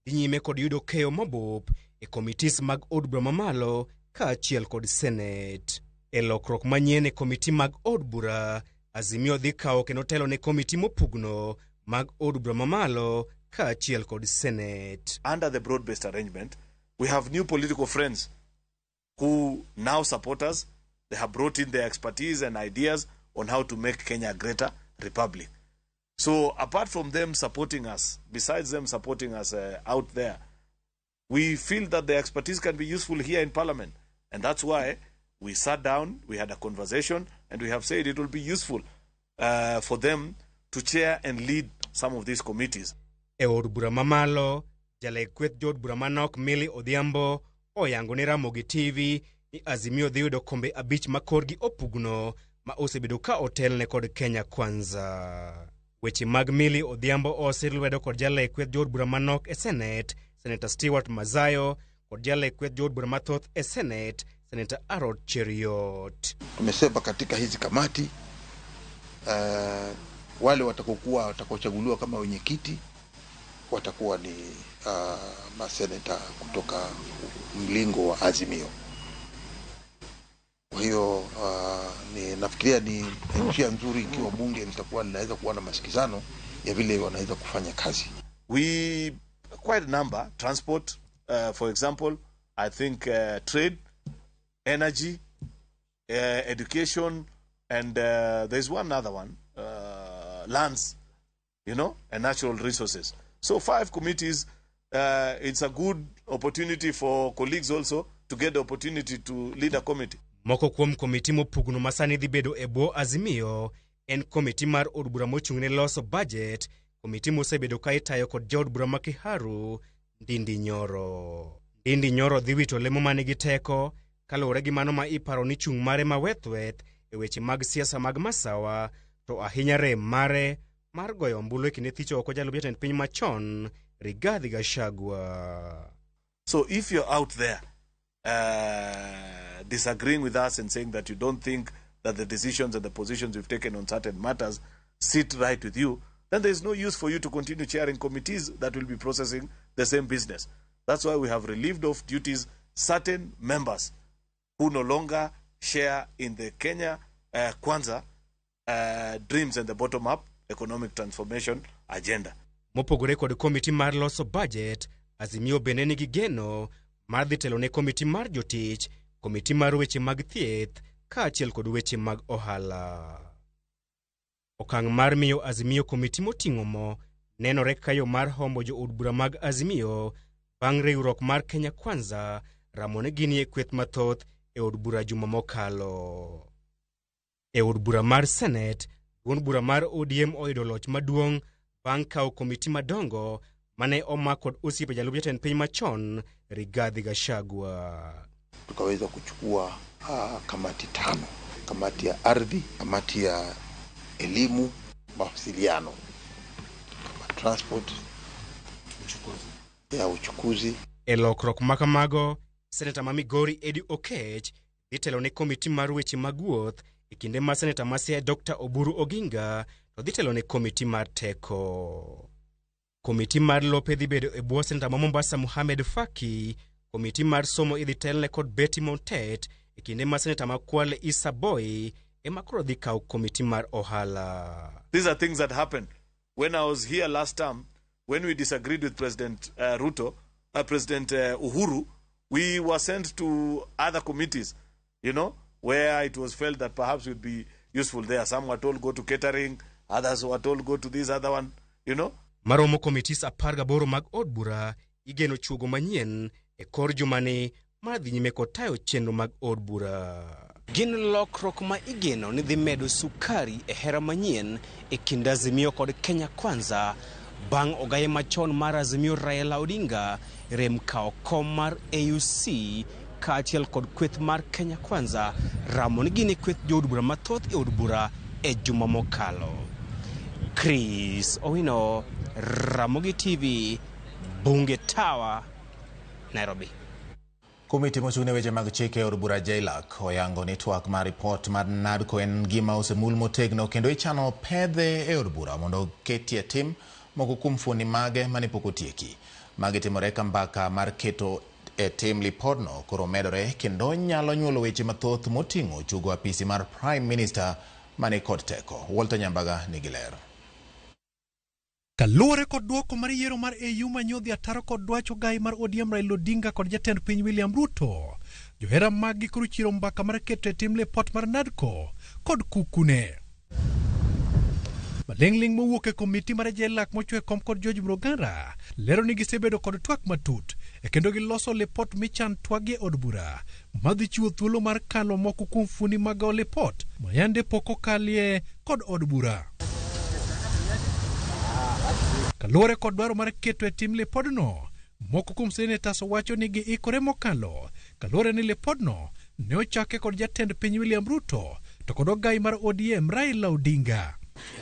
dhi nyime kod yudo keyo mabup e komitis mag od bura mamalo kaachiel kod Senate. E lokruok manyien e komiti mag od bura, Azimio dhi kawo kendo telo ne komiti mopugno mag od bura mamalo kaachiel kod Senate. Under the broad-based arrangement, we have new political friends who now support us. They have brought in their expertise and ideas on how to make Kenya a greater republic. So apart from them supporting us, besides them supporting us out there, we feel that their expertise can be useful here in Parliament. And that's why we sat down, we had a conversation, and we have said it will be useful for them to chair and lead some of these committees. E od bura mamalo, jalek kweth jood bura manok Millie Odhiambo oyango ne Ramogi TV ni Azimio dhi yudo kombe 5 ma korgi opugno ma osebedo ka otelne kod Kenya Kwanza. Weche mag Millie Odhiambo osir lwedo kod jalek kweth jood bura manok e Senate, Senator Stewart Madzayo, kod jalek kweth jood bura mathoth e Senate, Senator Aaron Cheruiyot. Tumesema katika hizi kamati wale watakokuwa watakaochaguliwa kama wenyekiti watakuwa ni maseneta kutoka mlingo wa Azimio. Kwa hiyo ni nafikiria ni njia nzuri ikiwa bunge litakuwa linaweza kuwa na masikizano ya vile wanaweza kufanya kazi. We quite a number, transport, for example, I think trade, energy, education, and there's one other one, lands, and natural resources. So 5 committees, it's a good opportunity for colleagues also to get the opportunity to lead a committee. Moko kuom komiti mopugno ma sani dhi bedo e bwo Azimio en komiti mar od bura mochung' ne loso budget, komiti mosebedo ka itayo kod jaod bura ma Kiharu, Ndindi Nyoro. Ndindi Nyoro dhi wito lemo manigi teko kaluwore gi mano ma iparo ni chung' mare ma weth-weth e weche mag siasa mag masawa, to ahinya rem mare mar goyo ombulu e kinde thicho oko jalup jatend piny machon Rigathi Gachagua. So if you're out there disagreeing with us and saying that you don't think that the decisions and the positions we've taken on certain matters sit right with you, then there is no use for you to continue chairing committees that will be processing the same business. That's why we have relieved of duties certain members who no longer share in the Kenya Kwanza dreams and the bottom-up economic transformation agenda. Mopogore kod komiti mar loso budget, Azimio bende nigi geno mar dhi telo ne komiti mar jotich, komiti mar weche mag thieth, kaachiel kod weche mag ohala. Okang' mar miyo Azimio komiti moting'o mo nenore kaka yo mar hombo jood bura mag Azimio bang' riwruok mar Kenya Kwanza ramo ne ginie kweth mathoth e od bura juma mokalo. E od bura mar Senate, duond bura mar ODM oyudo loch maduong' bang' kawo komiti madongo mane omak kod osiepe jalup jatend piny machon Rigathi Gachagua. Tukaweza kuchukua kamati 5, kamati ya ardhi, kamati ya elimu, mawasiliano, kama transport, ya uchukuzi. E lokruok makamago, Seneta ma Migori Eddie Okech dhi telo ne komiti mar weche mag wuoth e kinde ma Seneta ma Siaya Dr. Oburu Oginga to dhi telo ne komiti mar teko. Komiti mar lope dhi bedo e bwo Seneta ma Mombasa Mohamed Faki, komiti mar somo idhi telne kod Betty Montet e kinde ma Seneta ma Kwale Issa Boy ema koro dhi kawo komiti mar ohala. These are things that happened. When I was here last term, when we disagreed with President Ruto, President Uhuru, we were sent to other committees, where it was felt that perhaps we'd be useful there. Some were told go to catering, others were told go to this other one. Maromo committees 18 mag od bura igeno chuogo manyien e kor jumani mar dhi nyime kod tayo chenro mag od bura. Gin lokruok ma igeno ni dhi medo sukari e hera manyien e kind Azimio kod Kenya Kwanza bang' ogaye machon mar Azimio Raila Odinga rem kawo kom mar AUC kaachiel kod kweth mar Kenya Kwanza ramo ni gin e kweth jood bura mathoth e od bura e juma mokalo. Chris Owino, Ramogi TV, Bunge Tower, Nairobi. Komiti mochung' ne weche mag chike e od bura JLAC oyango ni twak mar ripot mar NADCO en gima osemul motegno kendo ichano pedhe e od bura mondo oketie tim moko kuom fuoni mage mane pok otieki. Magi timore ka mbaka mar keto e tim lipodno koro medore kendo nyalo nyuolo weche mathoth moting'o chugo apisi mar Prime Minister mani kod teko. Walter Nyambaga nigi ler. Kaluwore kod duoko mar yiero mar AU manyodhi ataro kod dwach ogai mar ODM Raila Odinga kod jatend piny William Ruto, johera maggi koro chiro mbaka mar keto e tim lipot mar NADCO kod kukune. Maling'ling' mowuok e komiti mar JLAC mochwe kom kod George Mrugara lero ni gisebedo kod twak matut e kendo giloso lipot michan twagie e od bura madhi chiwo thuolo mar kalo moko kuom fuoni mag lipot mayande pok okalie kod od bura. Kaluwore kod dwaro mar keto e tim lipodno, moko kuom senators wacho ni giikore mokalo kaluwore ni lipodno ne ochake kod jatend piny William Ruto to kod ogai mar ODM Raila Odinga.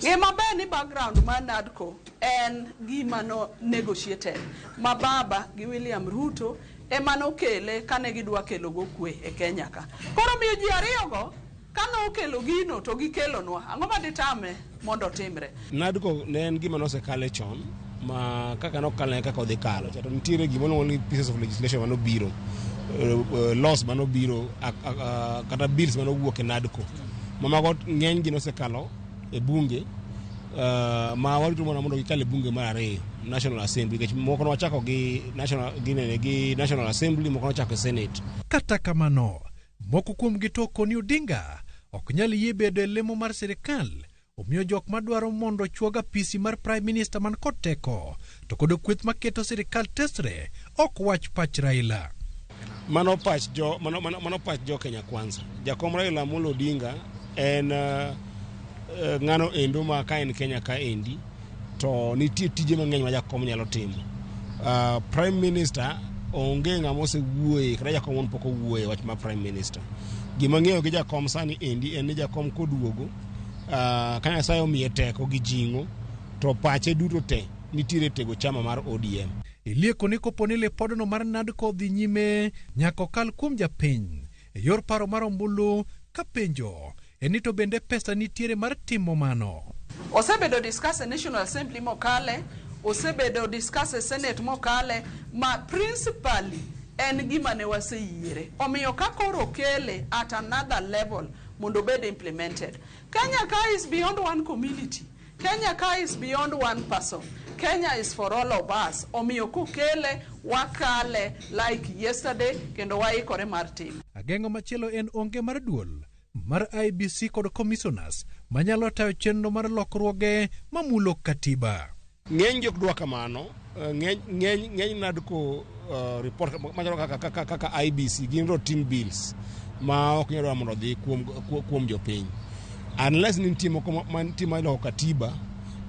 Ng'e maber ni background mar NADCO en gima no negotiated ma baba gi William Ruto ema nokele kane gidwa kelo go kwe e Kenya ka. Koro miyo ji ariyogo kane okelo gino to gikelonwa, ang'o ma ditame mondo otimre? NADCO ne en gima nosekale chon ma kaka nokale kaka odhi kalo to nitiere gima iluongo ni pieces of legislation manobiro laws manobiro kata bills manowuok e NADCO ma mago ng'eny gi nosekalo e bunge ma warito mana mondo gikal e bunge mar ariyo National Assembly nikech moko nwachako gi national ginene gi National Assembly moko nwachako e Senate. Kata kamano, moko kuomgi to koni Odinga ok nyal yie bedo e lemo mar sirikal omiyo jok madwaro mondo ochuog apisi mar Prime Minister man kod teko to kod kweth maketo sirikal tesre ok wach pach Raila. Mano pach jo mano, mano, mano pach jo Kenya Kwanza. Jakom Raila Amolo Odinga en ng'ano endo ma ka en Kenya ka endi to nitie tije mang'eny ma jakom nyalo timo. Prime Minister onge ng'ama osewuoye kata jakom wuon pok owuoye wach mar Prime Minister. Gima ng'eyo gi jakom sani endi en ni jakom koduogo ka Nyasaye omiye teko gi jing'o to pache duto te nitiere tego chama mar ODM. Ilieko ni kopo ni lipodno mar NADCO dhi nyime nyaka okal kuom japiny e yor paro mar ombulu ka penjo en ni to bende pesa nitiere mar timo mano. Osebedo discuss e National Assembly mokale, osebedo discuss e Senate mokale, ma principally en gima ne waseyiere. Omiyo ka koro okele at another level mondo obed implemented. Kenya ka is beyond one community. Kenya ka is beyond one person. Kenya is for all of us. Omiyo kokele, wakale like yesterday, kendo waikore mar timo. Ageng'o machielo en onge mar duol mar IEBC kod commissioners manyalo tayo chenro mar lokruoge mamulo katiba. Ng'eny ji ok dwa kamano, ng'eny NADCO report machalo kaka IEBC gin routine bills ma ok nyal dwaro mondo odhi kuom jopiny. Unless ni nitie moko mantie ma iloko katiba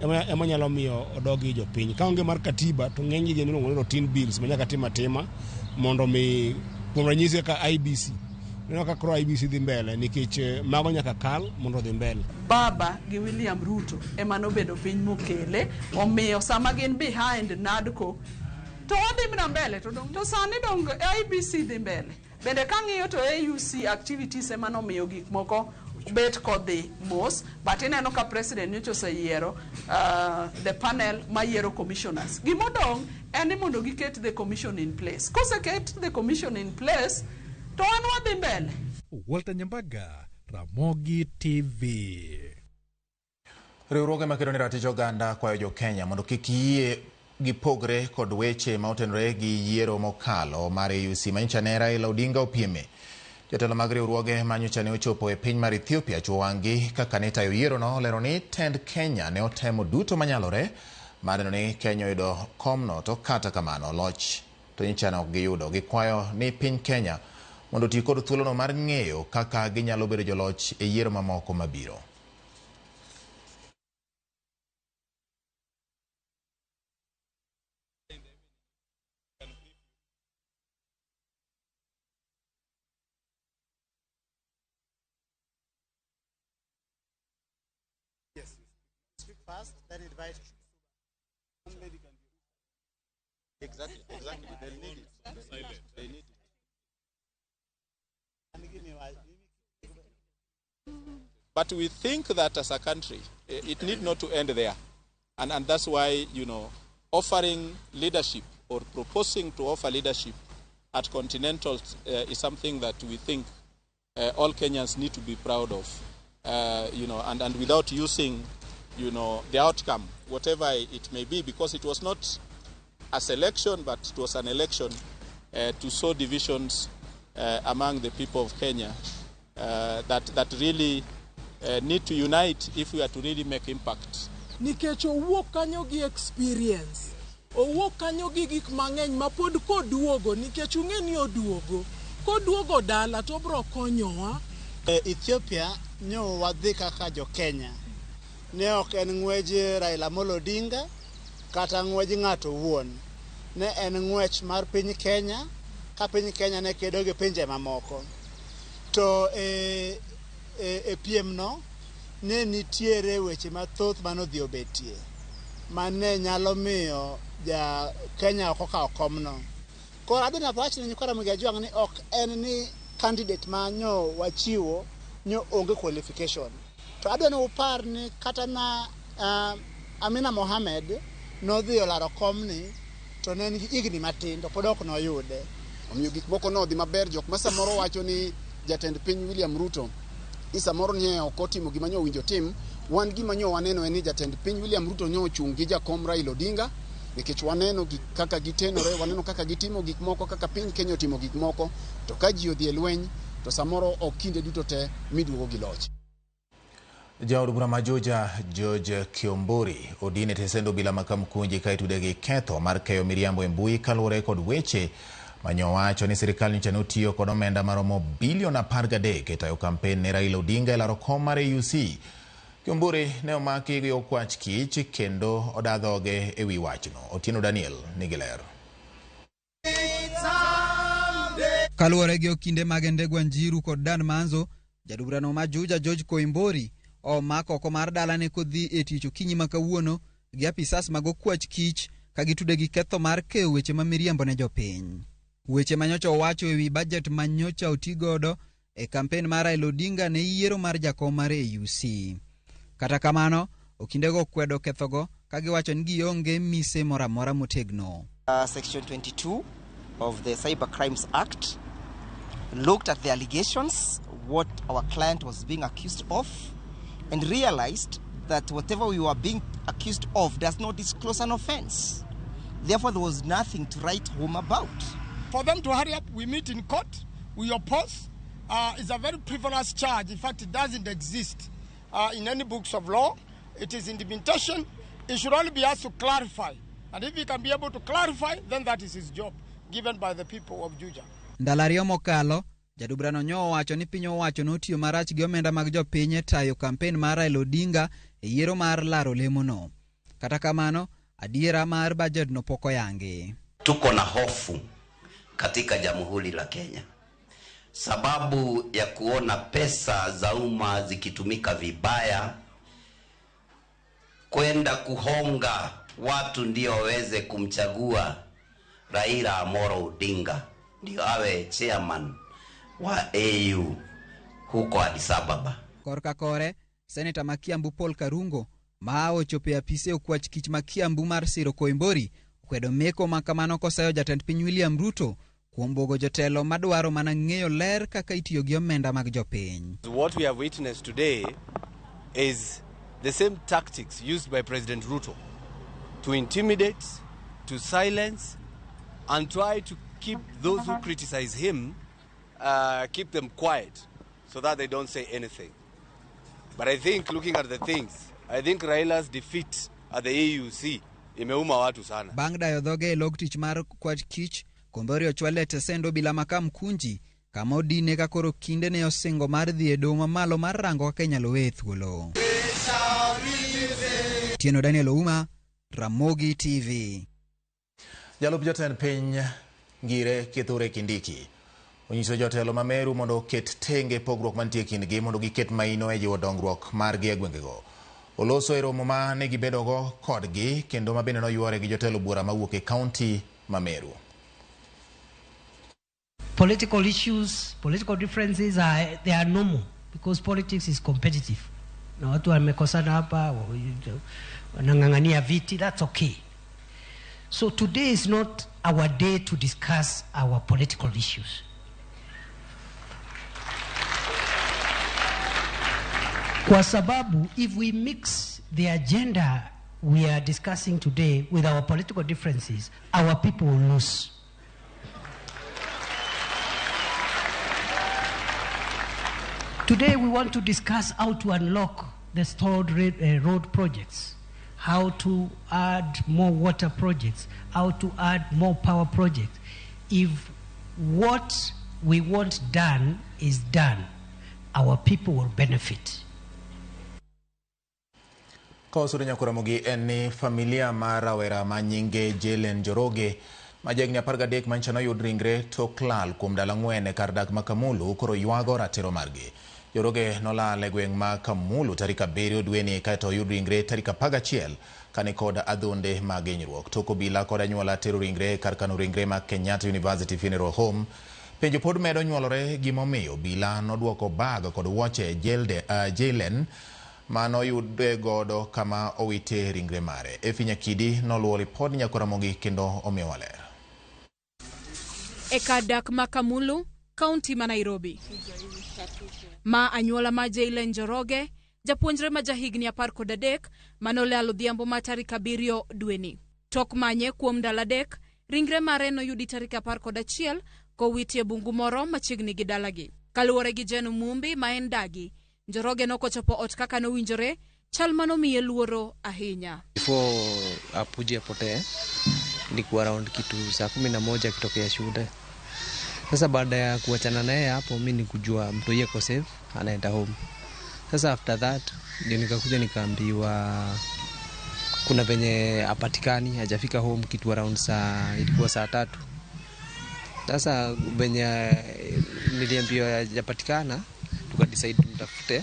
ema nyalo miyo odogi jopiny. Ka onge mar katiba to ng'eny gi gin iluongo ni routine bills ma nyaka tim atima mondo mi kuom ranyisi kaka IEBC. Ineno ka koro IEBC dhi mbele nikech mago nyaka kal mondo odhi mbele. Baba gi William Ruto ema nobedo piny mokele, omiyo sama gin behind NADCO to wadhi mana mbele to dong to sani dong IEBC dhi mbele. Bende kang'iyo to AUC activities ema nomiyo gik moko bet kodhi mos, but ineno ka president nyocha oseyiero the panel mayiero commissioners. Gimodong' en ni mondo giket the commission in place. Koseket the commission in place, to wan wadhi mbele. Walter Nyambaga, Ramogi TV. Riwruoge makedo ne ratich oganda kwayo jo Kenya mondo kik yie gipogre kod weche ma otenore gi yiero mokalo mar AUC ma nyocha ne Raila Odinga opieme. Jotelo mag riwruoge ma nyocha ne ochopo e piny mar Ethiopia chuo wang'gi kaka ne itayo yierono olero ni tend Kenya ne otemo duto manyalore mar neno ni Kenya oyudo komno to kata kamano loch to nyocha ne ok giyudo. Gikwayo ni piny Kenya mondo oti kod thuolono mar ng'eyo kaka ginyalo bedo joloch e yiero mamoko mabiro. Speak fast, then invite. Exactly. They need it. They need it. But we think that as a country, it need not to end there. And that's why, offering leadership or proposing to offer leadership at Continental is something that we think all Kenyans need to be proud of, and without using the outcome, whatever it may be, because it was not a selection, but it was an election to sow divisions among the people of Kenya that really need to unite if we are to really make impact. Nikech owuok kanyo gi experience, owuok kanyo gi gik mang'eny ma pod koduogo, nikech ung'e ni oduogo, koduogo dala to obro konyowa. E Ethiopia nyo wadhi kaka jo Kenya. Ne ok en ng'wej Raila Amolo Odinga kata ng'wej ng'ato owuon. Ne en ng'wech mar piny Kenya ka piny Kenya ne kedo gi pinje mamoko. To e piem no ne nitiere weche mathoth manodhi obetie mane nyalo miyo ja Kenya ok okawo komno. Koro adwa ni awach ne nyikwa Ramogi Ajwang' ni ok en ni candidate ma nyo wachiwo nyo onge qualification. To adwa ni upar ni kata na Amina Mohamed nodhi olaro komni to ne en gi higni matin to pod ok noyude. Omiyo gik moko nodhi maber. Jok ma samoro wacho ni jatend piny William Ruto ni samoro ne ok otimo gima nyo owinjo tim, wan gima nyo waneno en ni jatend piny William Ruto nyo ochung' gi jakom Raila Odinga, nikech waneno gik kaka gitenore, waneno kaka gitimo gik moko, kaka piny Kenya otimo gik moko. To ka ji odhi e lweny to samoro ok kinde duto te miduogo gi loch. Jaod bura ma Juja George Kiombori odin e tesend obila ma Kamkunji ka itude gi ketho mar keyo miriambo e mbui kaluwore kod weche manyowacho ni sirikal nyocha notiyo kod omenda maromo bilion 13 e tayo kampen ne Raila Odinga e laro kom mar AUC. Kiombori ne omaki gi okwach kich kendo oda dhoge e wi wachno. Otieno Daniel nigi ler. Kaluwore gi okinde mag Ndegwa Njiru kod Dan Manzo, jaod burano ma Juja George Koimbori omak oko mar dalane kodhi e tich okinyi ma kawuono gi apisas mag okwach kich ka gitude gi ketho mar keyo weche ma miriambo ne jopiny. Weche manyocha owacho ewi bajet ma nyocha otigodo e kampen mar Raila Odinga ne yiero mar jakom mar AUC. Kata kamano, okindego okwedo kethogo ka giwacho ni gionge mise moro amora motegno. Section 22 of the Cyber Crimes Act looked at the allegations, what our client was being accused of, and realized that whatever we were being accused of does not disclose an offense. Therefore, there was nothing to write home about. For them to hurry up, we meet in court, we oppose. It's a very frivolous charge. In fact, it doesn't exist in any books of law. It is intimidation. It should only be asked to clarify. And if he can be able to clarify, then that is his job, given by the people of Juja. Ndalo ariyo mokalo, jaod burano nyo owacho ni piny owacho notiyo marach gi omenda mag jopiny e tayo kampen mar Raila Odinga e yiero mar laro lemono. Kata kamano, adiera mar bajedno pok oyangi. Tuko na hofu katika Jamhuri la Kenya sababu ya kuona pesa za umma zikitumika vibaya kwenda kuhonga watu ndio waweze kumchagua Raila Amolo Odinga ndio awe chairman wa AU huko Addis Ababa. Korka kore, seneta ma Kiambu Paul Karungo ma ochopo e apise okwach kich ma Kiambu mar siro Koimbori okwedo meko ma kamano kosayo jatend piny William Ruto kuom buogo jotelo madwaro mana ng'eyo ler kaka itiyo gi omenda mag jopiny. What we have witnessed today is the same tactics used by President Ruto to intimidate, to silence, and try to keep those who criticize him, keep them quiet so that they don't say anything. But I think, looking at the things, I think Raila's defeat at the AUC imeuma watu sana. Bang' dayo dhoge e log tich mar kwach kich, Koimbori ochwal e tesend obila ma Kamkunji kama odine ka koro kinde ne osingo mar dhi e doho mamalo mar rango kaka inyalo weye thuolo. Tieno Daniel Ouma, Ramogi TV. Jalup jatend piny Ngire Kithure Kindiki onyiso jotelo ma Meru mondo oket tenge pogruok mantie e kindgi mondo giket maino e jiwo dongruok margi e gwengego. Oloso e romo ma ne gibedogo kodgi kendo ma bende noywore gi jotelo buora mawuok e kaunti ma Meru. Political issues, political differences are normal because politics is competitive. Na watu wamekosana hapa, wanang'ang'ania viti, that's okay. So today is not our day to discuss our political issues. Kwa sababu if we mix the agenda we are discussing today with our political differences, our people will lose. Today we want to discuss how to unlock the stalled road projects, how to add more water projects, how to add more power projects. If what we want done is done, our people will benefit. Kosudo Nyakoramogi en ni familia mar rawera ma nyinge Jaylen Njoroge ma jahigni 13 manyicha noyud ringre tok lal kuom ndalo 4 e kar dak ma Kamulu koro ywago ratiro margi. Njoroge nolal e gweng' ma Kamulu tarik 7 dweni kaeto oyud ringre tarik 11 kane kod adhonde mag hinyruok. Tok obila kod anyuola tero ringre kar kano ringre ma Kenyatta University Funeral Home. Penjo pod medo nyuolore gimomiyo obila noduoko bag kod wuoche Jaylen manoyude godo kama owite ringre mare. Efi Nyakidi noluwo ripod Nyakoramogi kendo omiyowa ler. E kar dak ma Kamulu, kaunti ma Nairobi. Ma anyuola ma Jaylen Njoroge, japuonjre ma jahigni 13 manolal odhiambo ma tarik 7 dweni. Tok manye kuom ndalo 3, ringre mare noyudi tarik 11 kowiti e bungu moro machiegni gi dalagi. Kaluwore gi Jen Mumbi ma en dagi, Njoroge nokochopo ot kaka nowinjore, chal manomiye luoro ahinya. Before Apuji apotee nilikuwa around kitu saa 11 akitokea shule. Sasa baada ya kuachana naye hapo mimi nikujua mtu yeye safe anaenda home. Sasa after that ndio nikakuja nikaambiwa kuna venye apatikani, hajafika home kitu around saa ilikuwa saa 3. Sasa venye niliambiwa hajapatikana tukadecide tumtafute.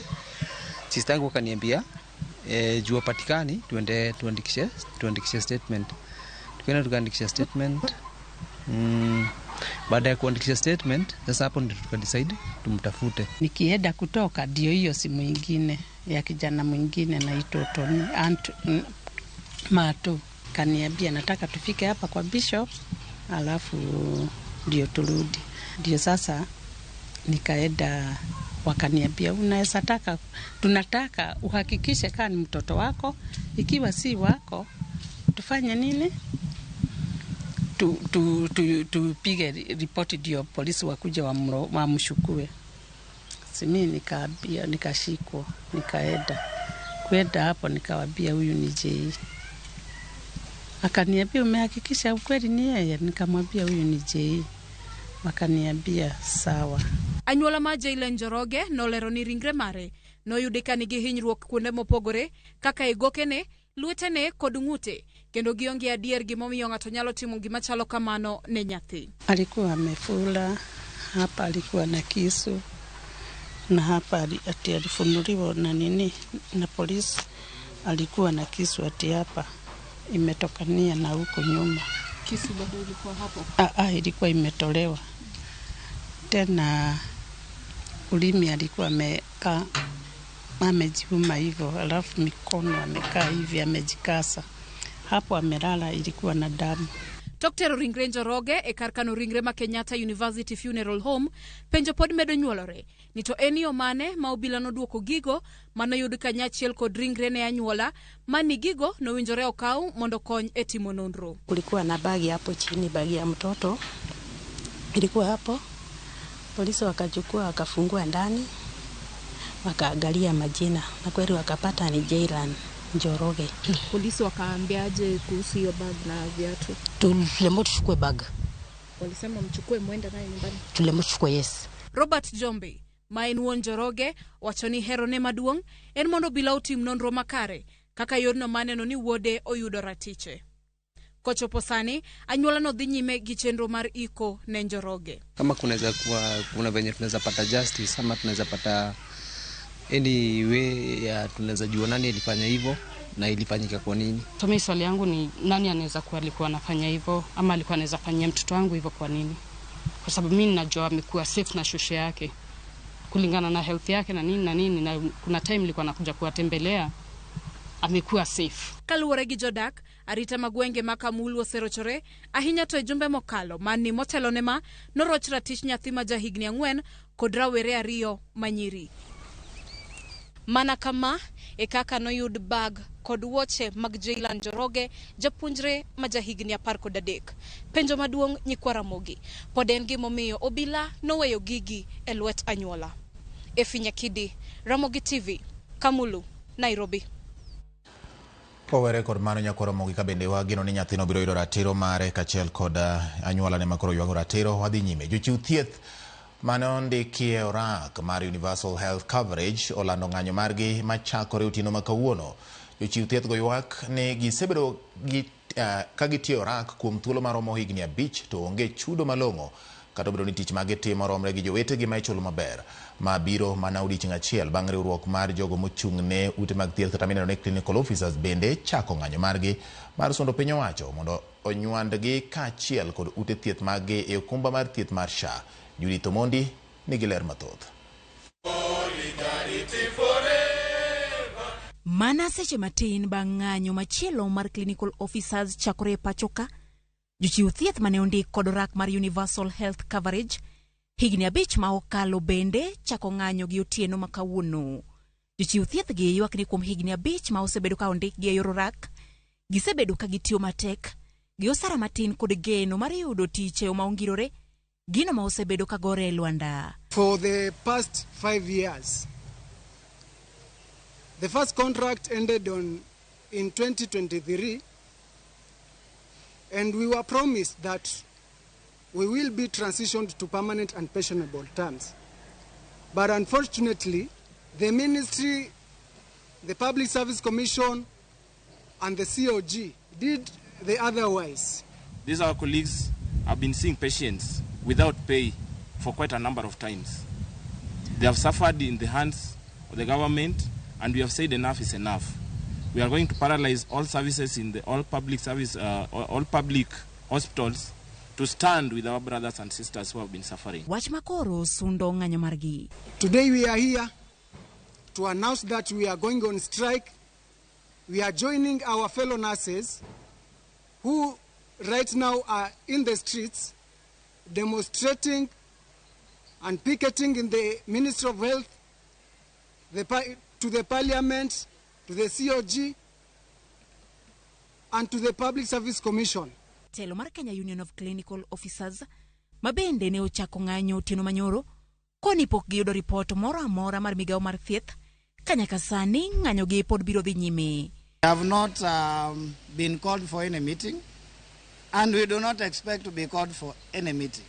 Sister yangu akaniambia juu hapatikani tuende tuandikishe statement. Tukaenda tukaandikisha statement. Baada ya kuandikisha statement sasa hapo ndio tukadecide tumtafute. Nikienda kutoka ndio hiyo simu nyingine ya kijana mwingine naitwa Tony Mato kaniambia nataka tufike hapa kwa Bishop alafu ndio turudi. Ndio sasa nikaenda wakaniambia unaweza taka, tunataka uhakikishe kama ni mtoto wako, ikiwa si wako tufanye nini? Tupige ripoti ndio polisi wakuja wamshukue. Simi nikaambia, nikashikwa, nikaenda. Kwenda hapo nikawaambia huyu ni Jay. Akaniambia umehakikisha ukweli ni yeye? Nikamwambia huyu ni Jay. Wakaniambia sawa. Anyuola ma Jaylen Njoroge nolero ni ringre mare noyudi ka nigi hinyruok kuonde mopogore kaka e gokene, lwetene kod ng'ute, kendo gionge adier gimomiyo ng'ato nyalo timo gima chalo kamano ne nyathi. Alikuwa amefula hapa, alikuwa na kisu na hapa ati alifunuliwa na nini na polisi. Alikuwa na kisu ati hapa imetokania na huko nyuma. Kisu bado ilikuwa hapo? Ilikuwa imetolewa. Tena ulimi alikuwa amekaa amejiuma hivyo, alafu mikono amekaa hivi amejikasa. Hapo amelala ilikuwa na damu. Tok tero ringre Njoroge e kar kano ringre ma Kenyatta University Funeral Home, penjo pod medo nyuolore ni to en yo mane ma obila noduoko gigo manoyud kanyachiel kod ringre ne anyuola mani gigo nowinjore okaw mondo kony e timo nonro. Kulikuwa na bagi hapo chini, bagi ya mtoto ilikuwa hapo. Polisi wakachukua wakafungua ndani wakaangalia majina na kweli wakapata ni Jaylen Njoroge. Polisi wakaambiaje kuhusu hiyo bag na viatu? Tuliambiwa tuchukue bag. Walisema mchukue muende naye nyumbani. Tuliambiwa tuchukue, yes. Robert Jombe ma en wuon Njoroge wacho ni herone maduong' en mondo obila otim nonro makare kaka yorno maneno ni wuode oyudo ratiche. Kochopo sani anyuola no dhi nyime gi chenro mar iko ne Njoroge. Kama kunaweza kuwa kuna venye tunaweza pata justice ama tunaweza pata any way ya tunaweza jua nani alifanya hivyo na ilifanyika kwa nini. Mimi swali yangu ni nani anaweza kuwa alikuwa anafanya hivyo ama alikuwa anaweza fanyia mtoto wangu hivyo kwa nini? Kwa sababu mimi ninajua amekuwa safe na shosho yake kulingana na health yake na nini na nini, na kuna time nilikuwa nakuja kuwatembelea Amekuwa safe. Kaluwore gi jodak, arita ma gwenge ma Kamulu oserochore ahinya to e jumbe mokalo mani motelo ne ma noroch ratich nyathi ma jahigni 4 kod rawere 2 manyiri. Mana kama e kaka noyud bag kod wuoche mag Jaylan Njoroge, japuonjre ma jahigni 13. Penjo maduong' nyikwa Ramogi, pod en gimomiyo obila noweyo gigi e lwet anyuola. Efi Nyakidi, Ramogi TV, Kamulu, Nairobi. Kowere kod mano nyakwa Ramogi ka bende wageno ni nyathino biro yudo ratiro mare kaachiel kod anyuolane makoro ywago ratiro. Wadhi nyime. Jochiw thieth mane ondiki e orak mar Universal Health Coverage olando ng'anyo margi machakore otieno ma kawuono. Jochiw thieth go ywak ni gisebedo gi ka gitiyo orak kuom thuolo maromo higni 5 to onge chudo malong'o kata obedo ni tich ma gitimo romre gi jowetegi ma ichulo maber. Ma biro mana odiechieng' achiel bang' riwruok mar jogo mochung' ne ute mag thieth kata mineno ni clinical officers bende chako ng'anyo margi mar sundo piny owacho mondo onywandgi kaachiel kod ute thieth maggi e okumba mar thieth mar SHA. Judith Omondi nigi ler mathoth. Mana seche matin bang' ng'anyo machielo mar clinical officers chakore e pacho ka, jochiw thieth mane ondik kod orak mar Universal Health Coverage higni 5 ma okalo bende chako ng'anyo gi otieno ma kawuono. Jochiw thieth gi ywak ni kuom higni 5 ma osebedo ka ondikgi e yor orak, gisebedo ka gitiyo matek, gi osara matin kod geno mar yudo tich e yo ma ongirore, gino ma osebedo ka gore e lwanda. For the past 5 years, the first contract ended in 2023, and we were promised that we will be transitioned to permanent and pensionable terms. But unfortunately, the ministry, the Public Service Commission, and the COG did the otherwise. These our colleagues have been seeing patients without pay for quite a number of times. They have suffered in the hands of the government, and we have said enough is enough. We are going to paralyze all services in the all public service, all public hospitals to stand with our brothers and sisters who have been suffering. Wach makoro sundo ng'anyo margi. Today we are here to announce that we are going on strike. We are joining our fellow nurses who right now are in the streets demonstrating and picketing in the Ministry of Health, to the Parliament, to the COG, and to the Public Service Commission. Telo mar Kenya Union of Clinical Officers mabende ne ochako ng'anyo otieno manyoro koni pok giyudo ripot moro amora mar migawo mar thieth ka nyaka sani ng'anyo gi pod biro dhi nyime. We have not been called for any meeting, and we do not expect to be called for any meeting,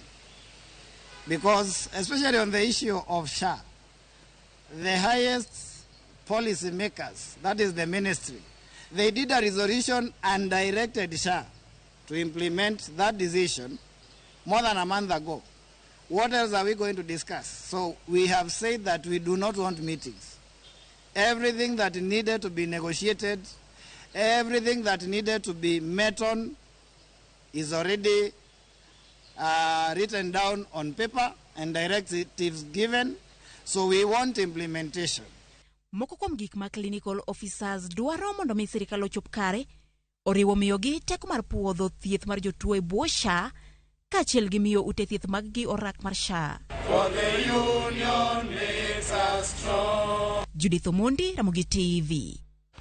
because especially on the issue of SHA, the highest policy makers, that is the ministry, they did a resolution and directed SHA to implement that decision more than a month ago. What else are we going to discuss? So we have said that we do not want meetings. Everything that needed to be negotiated, everything that needed to be met on is already written down on paper and directives given. So we want implementation. Moko kuom gik ma clinical officers dwaro mondo mi sirikal ochop kare oriwo miyogi teko mar puodho thieth mar jotuo e bwo SHA kaachiel gi miyo ute thieth mag gi orak mar SHA. For the union makes us strong. Judith Omondi, Ramogi TV.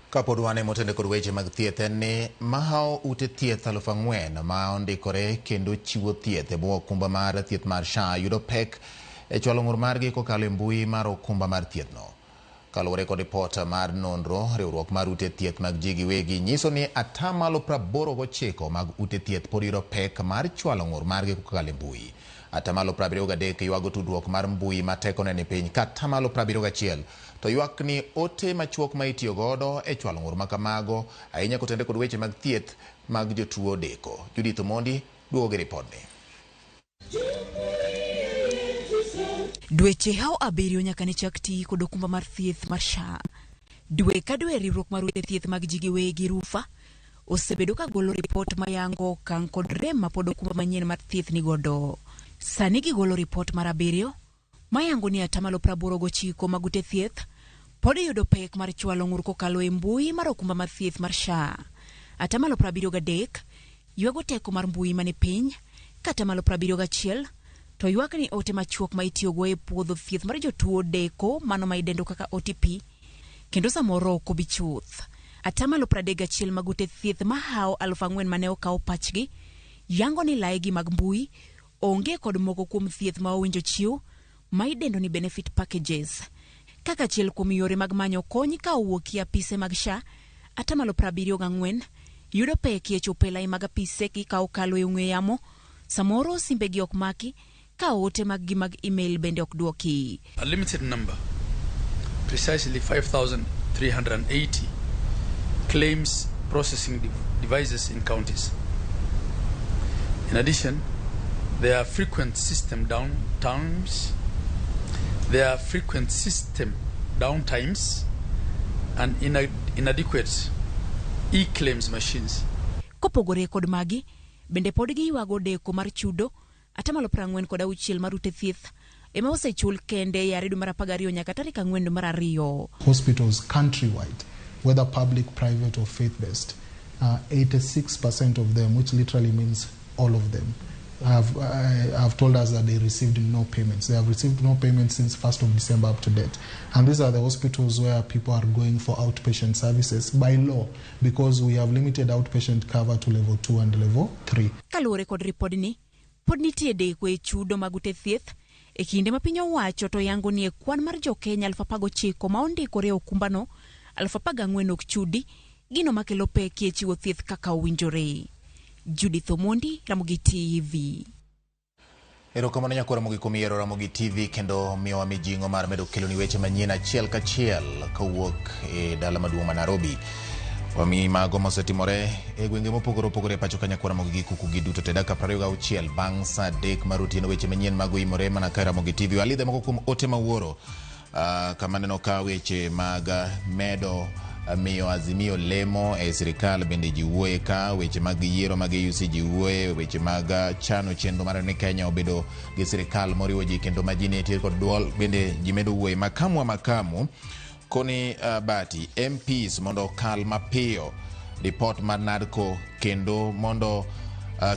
Kapod wan e motende kod weche mag thieth en ni mahawo ute thieth 4,000 ma ondikore kendo chiwo thieth e bwo okumba mar thieth mar SHA yudo pek e chwalo ng'ur margi kokalo e mbui mar okumba mar thiethno. Kaluwore kod ripot mar nonro, riwruok mar ute thieth mag ji giwegi nyiso ni 89% mag ute thieth pod yudo pek mar chwalo ng'ur margi kokalo e mbui. 73% ywago tudruok mar mbui ma tekone ni piny, ka 71% to ywak ni ote machuok ma itiyo godo e chwalo ng'ur ma kamago ahinya kotenore kod weche mag thieth mag jotuo deko. Judith Omondi duogo gi ripodni. Dweche hao 7 nyaka ne chak ti kod okumba mar thieth mar SHA. Dwe ka dwe riwruok mar ute thieth mag ji giwegi RUPHA osebedo ka golo ripot mayango okang' kod rem ma pod okumba manyien mar thieth nigodo. Sani gigolo ripot mar 7 mayango ni 89% mag ute thieth Pod iyudo pek mar chwalo ng'ur kokalo e mbui mar okumba mar thieth mar SHA. Atamalo 73 ywago teko mar mbui mani piny, ka atamalo 71 to ywak ni ote machuok ma itiyogo e puodho thieth mar jotuo deko mano ma idendo kaka OTP kendo samoro ok obi chuth. Atamalo 31 mag ute thieth mahawo 4,000 mane okaw pachgi yango ni laegi mag mbui onge kod moko kuom thieth ma owinjo chiw ma idendo ni benefit packages. Kaka achiel kuom yore mag manyo kony ka owuok e apise mag SHA, atamalo 74 yudo pek e chopo e lai mag apise gi ka okalo e ong'we yamo, samoro simbegi ok maki, ka ote maggi mag email bende ok dwoki. A limited number, precisely 5,380 claims processing devices in counties. In addition, there are frequent system downtimes. There are frequent system downtimes and inadequate e-claims machines. Kopogore kod magi, bende pod giywago deko mar chudo atamalo 46 mar ute thieth ema osechul kende yare dwe mar 12 nyaka tarik 4 dwe mar 2. Hospitals countrywide, whether public, private or faith-based, 86% of them, which literally means all of them, have told us that they received no payments. They have received no payments since 1st of December up to date. And these are the hospitals where people are going for outpatient services by law, because we have limited outpatient cover to level 2 and level 3. Kaluwore kod ripodni, pod nitie deko e chudo mag ute thieth e kinde ma piny owacho to yango ni e kwan mar jo-Kenya 19,000 ma ondikore e okumbano, 14,000 ok chudi, gino makelo pek e chiwo thieth kaka owinjore. Judith Omondi, Ramogi TV. Erokamano nyakwar Ramogi kuom yiero Ramogi TV kendo miyowa mijing'o mar medo keloni weche manyien achiel kachiel kowuok e dala maduong' ma Nairobi. Wamiyi mago mosetimore e gwenge mopogore opogore e pacho ka nyakwar Ramogi gi kuku gi duto te dakika 26 bang' saa 3 mar otieno weche manyien mago imore mana ka Ramogi TV. Walidhe moko kuom ote mawuoro kama neno ka weche mag medo miyo Azimio lemo e sirikal bende ji wuoye ka, weche mag yiero mag AUC ji wuoye, weche mag chano chenro mar ni Kenya obedo gi sirikal moriwo ji kendo ma ji nitie kod duol bende ji medo wuoye. Makamu wa makamu koni Bati MPs mondo okal mapiyo ripot mar NADCO kendo mondo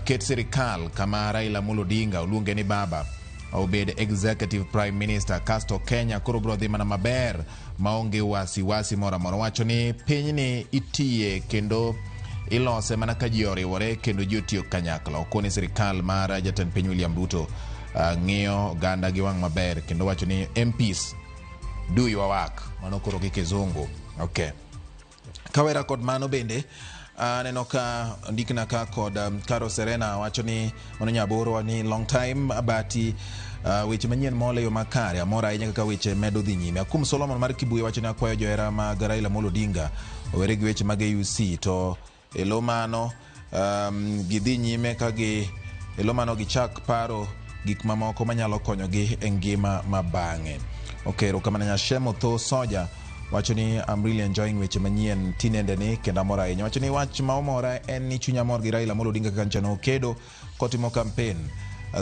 ket sirikal kama Raila Amolo Odinga oluonge ni baba obed executive prime minister kasto Kenya koro biro dhi mana maber maonge wasiwasi moro amora. Wacho ni pinyni itiye kendo ilose mana ka ji oriwore kendo ji otiyo kanyakla. Okoni sirikal mar jatend piny William Ruto ng'iyo oganda gi wang' maber kendo wacho ni MPs do your work. Mano koro gi kizungu. Okay. Kawera kod mano bende aneno ka ndikna ka kod Caro Serena wacho ni mano nyaboro ni long time Bati weche manyien mole yo makare amor ahinya kaka weche medo dhi nyime. Akum Solomon mar Kibuye wacho ni akwayo johera mag Raila Amolo Odinga owere gi weche mag AUC to e lo mano gidhi nyime ka gi e lo mano gichak paro gik mamoko manyalo konyogi e ngima ma bang'e. Okay, erokamano Nyashemo Tho Soja wacho ni I'm really enjoying weche manyien tinende ni kendo amor ahinya. Wacho ni wach ma omora en ni chunya mor gi Raila Amolo Odinga kaka nyocha nokedo kotimo campaign.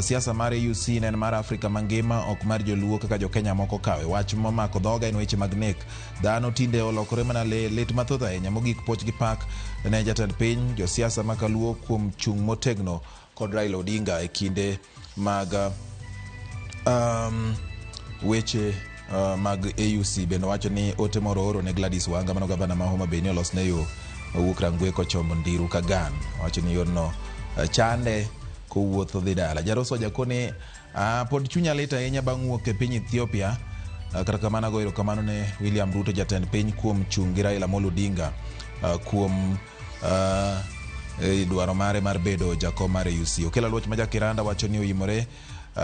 Siasa mar AUC ne en mar Afrika mangima ok mar joluo kaka jo-Kenya moko kawe. Wach momako dhoga en weche mag nek. Dhano tinde olokore mana le, lit mathoth ahinya. Mogik puoch gi pak ne jatend piny, josiasa ma kaluo kuom chung' motegno kod Raila Odinga e kinde mag weche mag AUC. Bende wacho ni ote moro oro ne Gladys Wanga mano gavana ma Homa Bay ni olosne yo owuok Rangwe kochomo Ndiru Kagan. Wacho ni yorno chande kowuotho dhi dala. Jaroso jakoni pod chunya lit ahinya bang' wuok e piny Ethiopia. Kata kamano agoyo erokamano ne William Ruto jatend piny kuom chung' gi Raila Amolo Odinga kuom dwaro mare mar bedo jakom mar AUC. Okelo Aluoch ma Jakiranda wacho ni oimore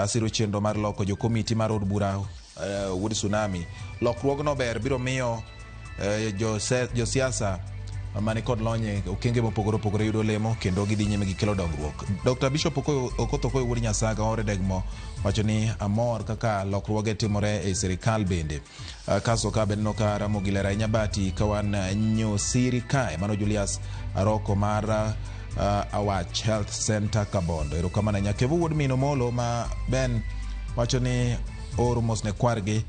siro chenro mar loko jokomiti mar od bura wuod Tsunami. Lokruogno ber biro miyo josiasa mani kod lony e okenge mopogore opogore yudo lemo kendo gidhi nyime gi kelo dongruok. Dr. Bishop Okoth Okoyo wuod Nyasaga ore Degmo wacho ni amor kaka lokruoge timore e sirikal bende. Kaso ka bende ka Ramogi ler ahinya Bati ka wan Nyosiri kae mano Julius Aroko mar Awach Health Center Kabondo. Erokamano ahinya. Kevo wuod Min Omolo ma Ben wacho ni oro mos ne kwargi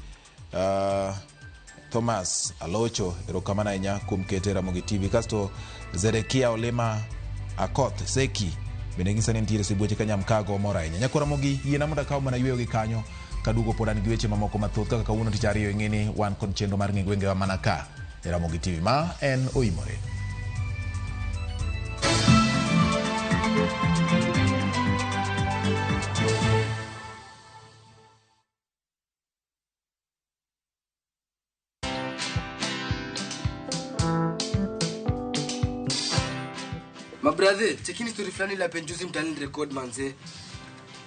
Thomas Alocho, erokamano ahinya kuom kete Ramogi TV. Kasto Zedekia Olima Akoth Seki bende nyisa ni nitiere sibuoche ka Nyamkago mor ahinya. Nyako Ramogi, yiena mondo akaw mana yweyo gi kanyo kaduogo pod an gi weche mamoko mathoth kaka kawuono tich ariyo ing'e ni wan kod chenro mar ng'e gwengewa mana ka e Ramogi TV. Ma en Oimore. Mabrathe, chekini story fulani la penjuzi mtaani record manze.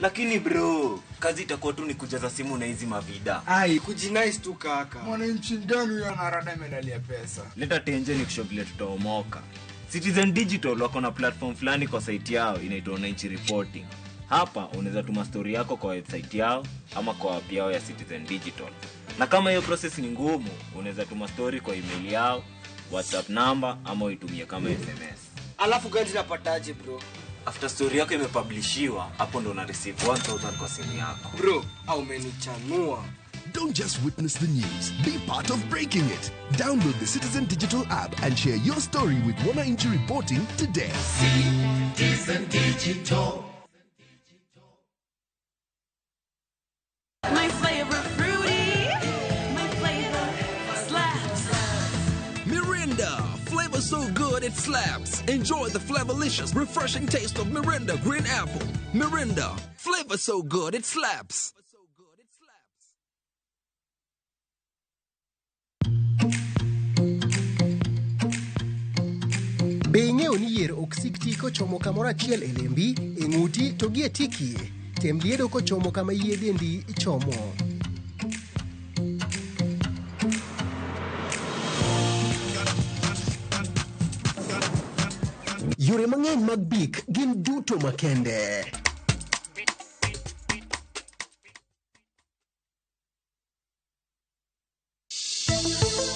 Lakini bro, kazi itakuwa tu ni kujaza simu na hizi mavida. Ai, kujinice tu kaka. Mwananchi gani huyo anarada medali ya pesa? Leta tenje ni kushow vile tutaomoka. Citizen Digital wako na platform fulani kwa site yao inaitwa Wananchi Reporting. Hapa unaweza tuma story yako kwa website yao ama kwa app yao ya Citizen Digital. Na kama hiyo process ni ngumu, unaweza tuma story kwa email yao, WhatsApp number ama uitumie kama SMS. Alafu gani napataje bro? After story yako imepublishiwa, hapo ndo una receive 1000 kwa simu yako. Bro, au umenichanua. Don't just witness the news, be part of breaking it. Download the Citizen Digital app and share your story with Wananchi Reporting today. Citizen Digital. My flavor fruity, my flavor slaps. Mirinda, flavor so good it slaps. Enjoy the flavorlicious, refreshing taste of Mirinda Green Apple. Mirinda, flavor so good it slaps. Be ing'eyo ni yier ok sik ti kochomo kamoro achiel e lembi, e ng'uti to gi e tiki? Tem liedo kochomo kama yie dendi chomo. Yore mang'eny mag Bik gin duto makende.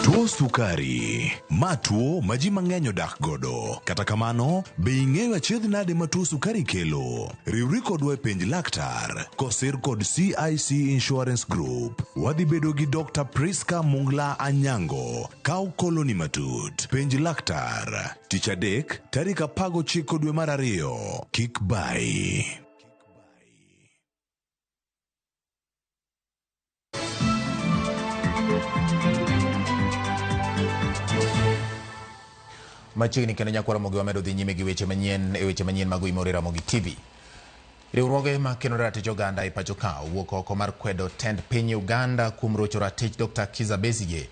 Tuo sukari ma tuo ma ji mang'eny odak godo. Kata kamano, be ing'eyo achiedh nade ma tuo sukari kelo? Riwri kodwa e penj laktar kosir kod CIC Insurance Group. Wadhi bedo gi Dr. Priska Mungla Anyango. Kaw koloni matut. Penj laktar. Tich adek, tarik 19 dwe mar 2. Kik bai. Machiegni kendo nyakwa Ramogi wamedo dhi nyime gi weche manyien e weche manyien mag Oimore Ramogi TV. Riwruoge ma keno ratich oganda e pacho ka owuok oko mar kwedo tend piny Uganda kuom rocho ratich Dr. Kizza Besigye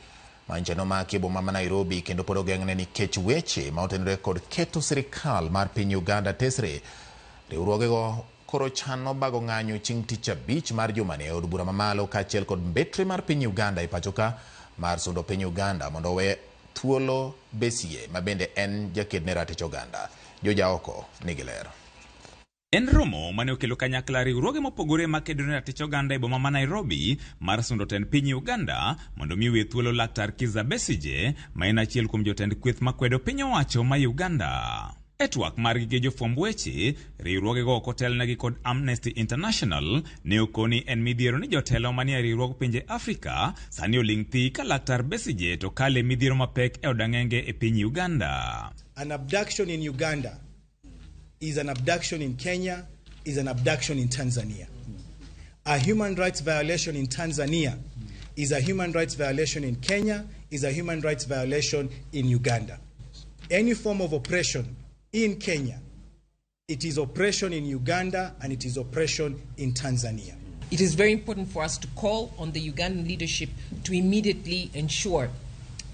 manche nomaki e boma ma Nairobi kendo pod ogeng'ne nikech weche ma otenore kod keto sirikal mar piny Uganda tesre. Riwruogego koro chano bago ng'anyo chieng' tich abich mar jumani e od bura mamalo kaachiel kod mbetre mar piny Uganda e pacho ka mar sundo piny Uganda mondo owe thuolo Besigye ma bende en jaked ne ratich oganda. Joja oko nigi ler. En romo mane okelo kanyakla riwruoge mopogore makedo ne ratich oganda e boma ma Nairobi mar sundo tend piny Uganda mondo mi we thuolo Laktar Kizza Besigye ma en achiel kuom jotend kweth makwedo piny owacho ma Uganda. E twak margi gi jofwamb weche, riwruogego ok otelnegi kod Amnesty International ne okoni en midhiero ni jotelo manie riwruog pinje Afrika sani oling' thi ka Laktar Besigye to kale midhiero mapek e od ang'enge e piny Uganda. An abduction in Uganda is an abduction in Kenya, is an abduction in Tanzania. A human rights violation in Tanzania is a human rights violation in Kenya, is a human rights violation in Uganda. Any form of oppression in Kenya, it is oppression in Uganda and it is oppression in Tanzania. It is very important for us to call on the Ugandan leadership to immediately ensure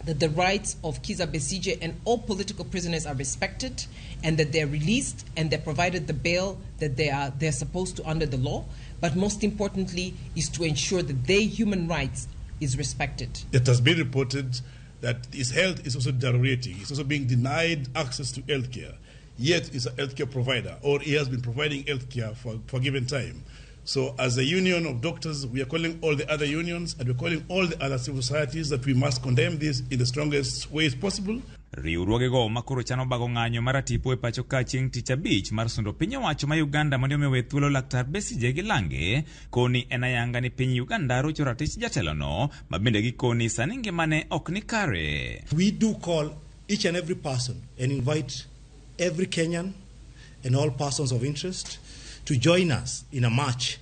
that the rights of Kizza Besigye and all political prisoners are respected and that they're released and they're provided the bail that they're supposed to under the law. But most importantly is to ensure that their human rights is respected. It has been reported that his health is also deteriorating. He's also being denied access to health care. Yet he's a healthcare provider, or he has been providing healthcare for a given time. So as a union of doctors, we are calling all the other unions and we're calling all the other civil societies that we must condemn this in the strongest ways possible. Riwruogego ma koro chano bago ng'anyo mar tipo e pacho ka chieng' tich abich mar sundo piny owacho ma Uganda mondo omi owe thuolo Laktar Besigye gi lange koni en ayanga ni piny Uganda rocho ratich jatelono ma bende gikoni sani ngimane ok ni kare. We do call each and every person and invite every Kenyan and all persons of interest to join us in a march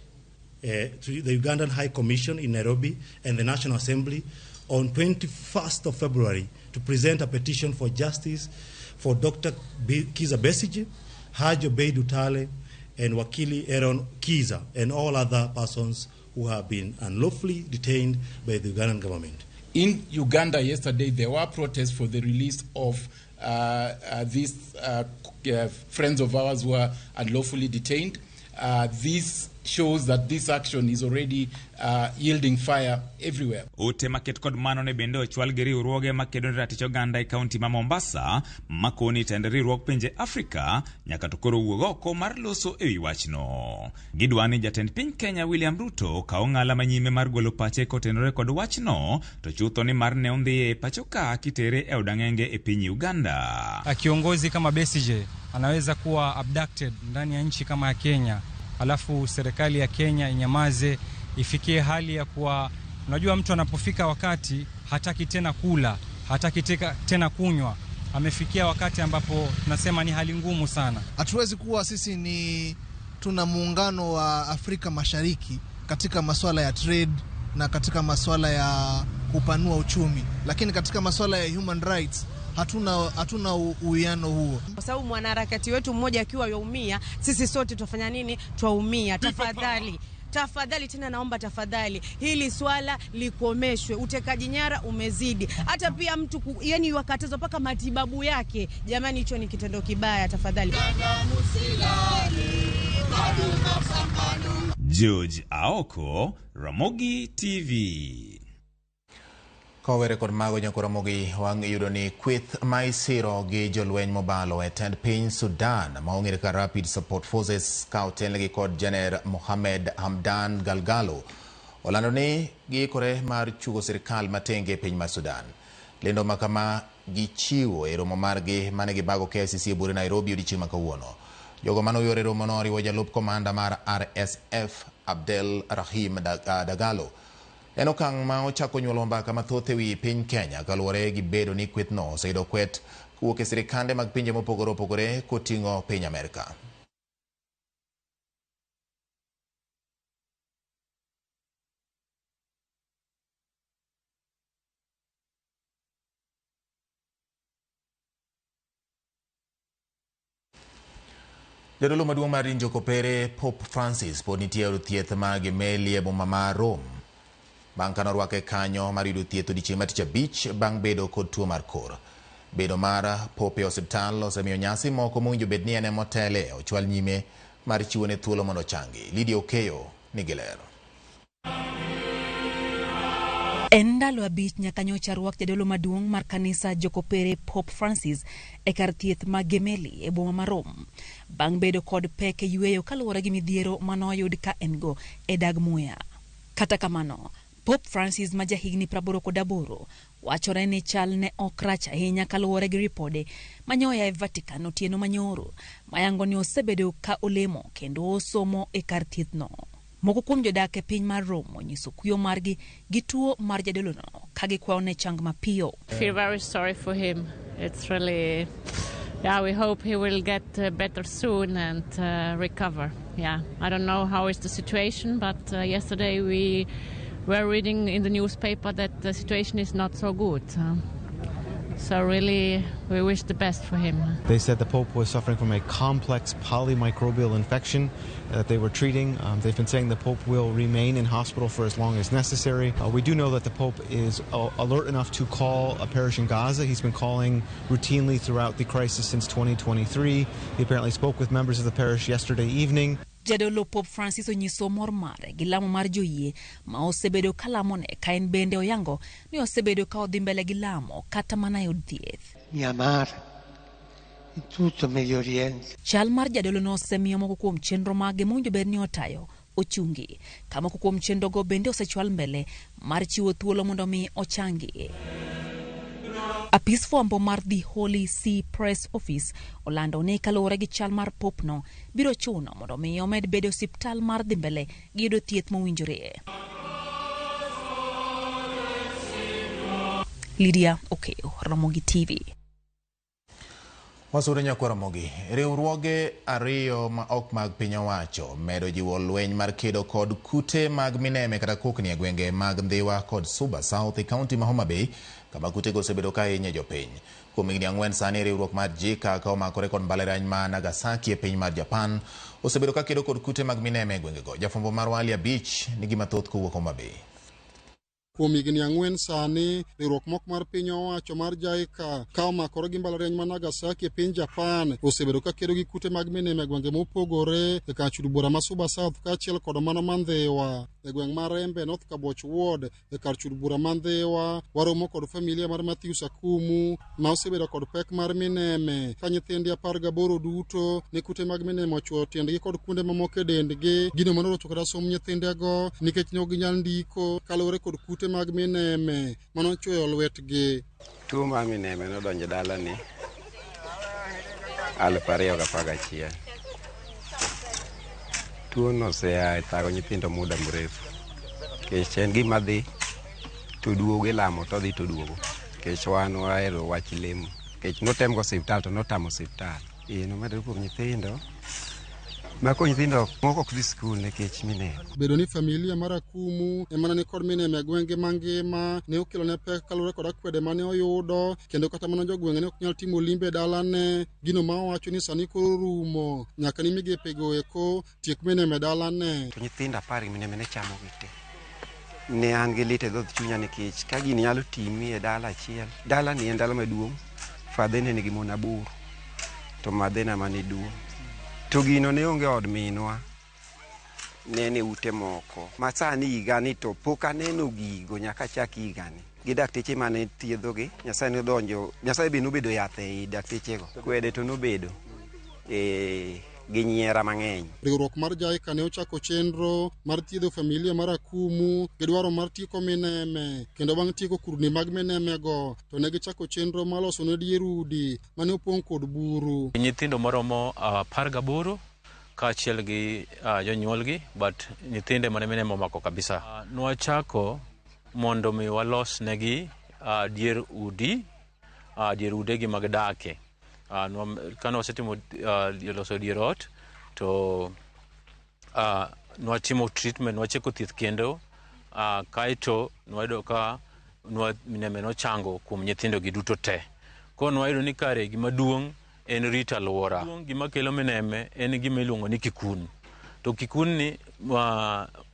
to the Ugandan High Commission in Nairobi and the National Assembly on 21st of February to present a petition for justice for Dr. Kizza Besigye, Haji Obeid Lutale, and Wakili Aaron Kiza, and all other persons who have been unlawfully detained by the Ugandan government. In Uganda yesterday, there were protests for the release of these friends of ours who were unlawfully detained. This shows that this action is already yielding fire everywhere. Ote maket kod mano ne bende ochwal gi riwruoge makedo ne ratich oganda e kaunti ma Mombasa makoni tend riwruog pinje Afrika nyaka to koro wuog oko mar loso ewi wachno. Gidwa ni jatend piny Kenya William Ruto kaw ng'ala manyime mar golo pache kotenore kod wachno to chutho ni mar ne ondhiye e pacho ka kitere e od ang'enge e piny Uganda. Kiongozi kama Besigye anaweza kuwa abducted ndani ya nchi kama ya Kenya, alafu serikali ya Kenya inyamaze, ifikie hali ya kuwa, unajua mtu anapofika wakati hataki tena kula, hataki tena kunywa, amefikia wakati ambapo tunasema ni hali ngumu sana. Hatuwezi kuwa sisi ni tuna muungano wa Afrika Mashariki katika masuala ya trade na katika masuala ya kupanua uchumi, lakini katika masuala ya human rights hatuna uwiano huo. Kwa sababu mwanaharakati wetu mmoja akiwa yaumia, sisi sote tutafanya nini? Twaumia. Tafadhali, tafadhali tena naomba tafadhali, hili swala likomeshwe. Utekaji nyara umezidi. Hata pia mtu yani wakatazwa mpaka matibabu yake. Jamani, hicho ni kitendo kibaya, tafadhali. George Aoko, Ramogi TV. Kowere kod mago nyako Ramogi wang' yudo ni kweth ma isiro gi jolweny mobalo e tend piny Sudan ma ong'ere kaka Rapid Support Forces ka otelnegi kod Jener Mohamed Hamdan Galgalo olando ni giikore mar chugo sirikal matenge e piny mar Sudan. Lendo ma kama gichiwo e romo margi mane gibago KICC e bure Nairobi odiechieng' ma kawuono. Jogo mane oyuoro e romono oriwo jalup komanda mar RSF Abdel Rahim Dagalo. En okang' ma ochako nyuolo mbaka mathoth ewi piny Kenya kaluwore gi bedo ni kwethno oseyudo kwet kowuok e sirikande mag pinje mopogore opogore koting'o piny Amerka. Jadolo maduong' mar din Jokopere Pope Francis pod nitie e od thieth ma Gemelli e boma ma Rome bang' ka norwake kanyo mar yudo thieth odiechieng' mar tich abich bang' bedo kod tuo mar kor. Bedo mar Pope e osiptal osemiyo nyasi moko mowinjo bed ni en emotele ochwal nyime mar chiwone thuolo mondo ochangi. Lydia Okeyo nigi ler. En ndalo 5 nyaka nyocha rwak jadolo maduong' mar kanisa Jokopere Pope Francis e kar thieth ma Gemelli e boma ma Rome bang' bedo kod pek e yweyo kaluwore gi midhiero manoyud ka en go e dag muya. Kata kamano, Pope Francis ma jahigni 88 wachore ni chal ne ok rach ahinya kaluwore gi ripode manyoya e Vatican otieno manyoro mayango ni osebedo ka olemo kendo osomo e kar thiethno. Moko kuom jodak e piny mar Rome onyiso kuyo margi gi tuo mar jadolono ka gikwayo ne chang mapiyo. I feel very sorry for him. It's really, yeah, we hope he will get better soon and recover. Yeah, I don't know how is the situation, but yesterday we were reading in the newspaper that the situation is not so good. So really, we wish the best for him. They said the Pope was suffering from a complex polymicrobial infection that they were treating. They've been saying the Pope will remain in hospital for as long as necessary. We do know that the Pope is alert enough to call a parish in Gaza. He's been calling routinely throughout the crisis since 2023. He apparently spoke with members of the parish yesterday evening. Jadolo Pope Francis onyiso mor mare gi lamo mar joyie ma osebedo ka lamone ka en bende oyango ni osebedo ka odhi mbele gi lamo kata mana e od thieth. Myanmar, in tutto Medio Oriente. Chal mar jadolo no osemiyo moko kuom chenro mage mowinjo bed ni otayo ochungi, ka moko kuom chenrogo bende osechwal mbele mar chiwo thuolo mondo mi ochangi. Apis fwambo mar The Holy See Press Office olando ni kaluwore gi chal mar Pope no biro chuno mondo mi omed bedo e osiptal mar dhi mbele gi yudo thieth mowinjore. Lydia Okeyo, Ramogi TV. Wasudo nyakwa Ramogi. Riwruoge ariyo ma ok mag piny owacho medo jiwo lweny mar kedo kod kute mag mineme kata kokni e gwenge mag Ndhiwa kod Suba South e kaunti ma Homa Bay kama kutego osebedo ka hinyo jopiny. Kuom higni 4 sani riwruok mar JICA ka omakore kod mbalariany ma Nagasaki e piny mar Japan osebedo ka kedo kod kute mag mineme e gwengego. Jafwambo marwa Ali Abich nigi mathoth kowuok Homa Bay. Kuom higni 4 sani, riwruok mok mar piny owacho mar JICA ka omakore gi mbalariany ma Nagasaki e piny Japan osebedo ka kedo gi kute mag mineme e gwenge mopogore e kar chud bura ma Suba South kaachiel kod mano ma Ndhiwa. E gweng' ma Rembe, North Kabuoch Ward, e kar chud bura ma Ndhiwa, waromo kod familia mar Matthews Akumu ma osebedo kod pek mar mineme ka nyithinde 18 duto ne kute mag mineme ochuoyo tiendgi kod kuonde mamoko e dendgi, gino manorocho kata somb nyithindego nikech ne ok ginyal ndiko kaluwore kod kute mag mineme manochuoyo lwetgi. Tuo mar mineme nodonjo dalani 2011. Tuono osea thago nyithindo muda mrefu. Nikech en gima dhi to duogo ilamo to dhi to duogo. Nikech wan wahero wach lemo. Nikech notem go osiptal to notamo osiptal. Nomedore kuom nyithindo. Mako nyithindo moko ok dhi skul nikech mineme. Bedo ni familia mar Akumu ema ne nikod mineme e gwenge mangima ne okelone pek kaluwore kod akwede mane oyudo, kendo kata mana jogwenge ne ok nyal timo limbe e dalane. Gino ma owacho ni sani koro rumo nyaka ni migepego eko tiek mineme e dalane. To nyithindo 10 gi mineme ne chamo gi te. Ne an gi lit e dhood chunya nikech ka gini nyalo timi e dala achiel, dala ni en dala maduong', fadhene nigi mon 8 to madhena mane duong'. To gino ne onge od minwa, ne en e ute moko. Ma sani higani to pok aneno gigo nyaka chak higani. Gi dakteche mane thiedhogi, Nyasaye nodonjo, Nyasaye be nobedo yath ei daktechego. Kwede to nobedo gi nyiera mang'eny. Riwruok mar JICA ne ochako chenro mar thiedho familia mar Akumu gi dwaro mar tieko mineme, kendo bang' tieko kudni mag minemego to ne gichako chenro mar loso ne dier udi mane opong' kod buru. Nyithindo maromo 18 kaachiel gi jonyuolgi, but nyithinde mane mineme omako kabisa. Nwachako mondo mi walos negi dier udi, dier udegi mag dake. Kane wasetimo loso dier ot, to nwatimo treatment, nwacheko thieth kendo, kaeto nwayudo ka mineme nochango kuom nyithindo gi duto te. Koro nwayudo ni kare gima duong' en rito alwora. Gima kelo mineme en gima iluongo ni kikun. To kikun ni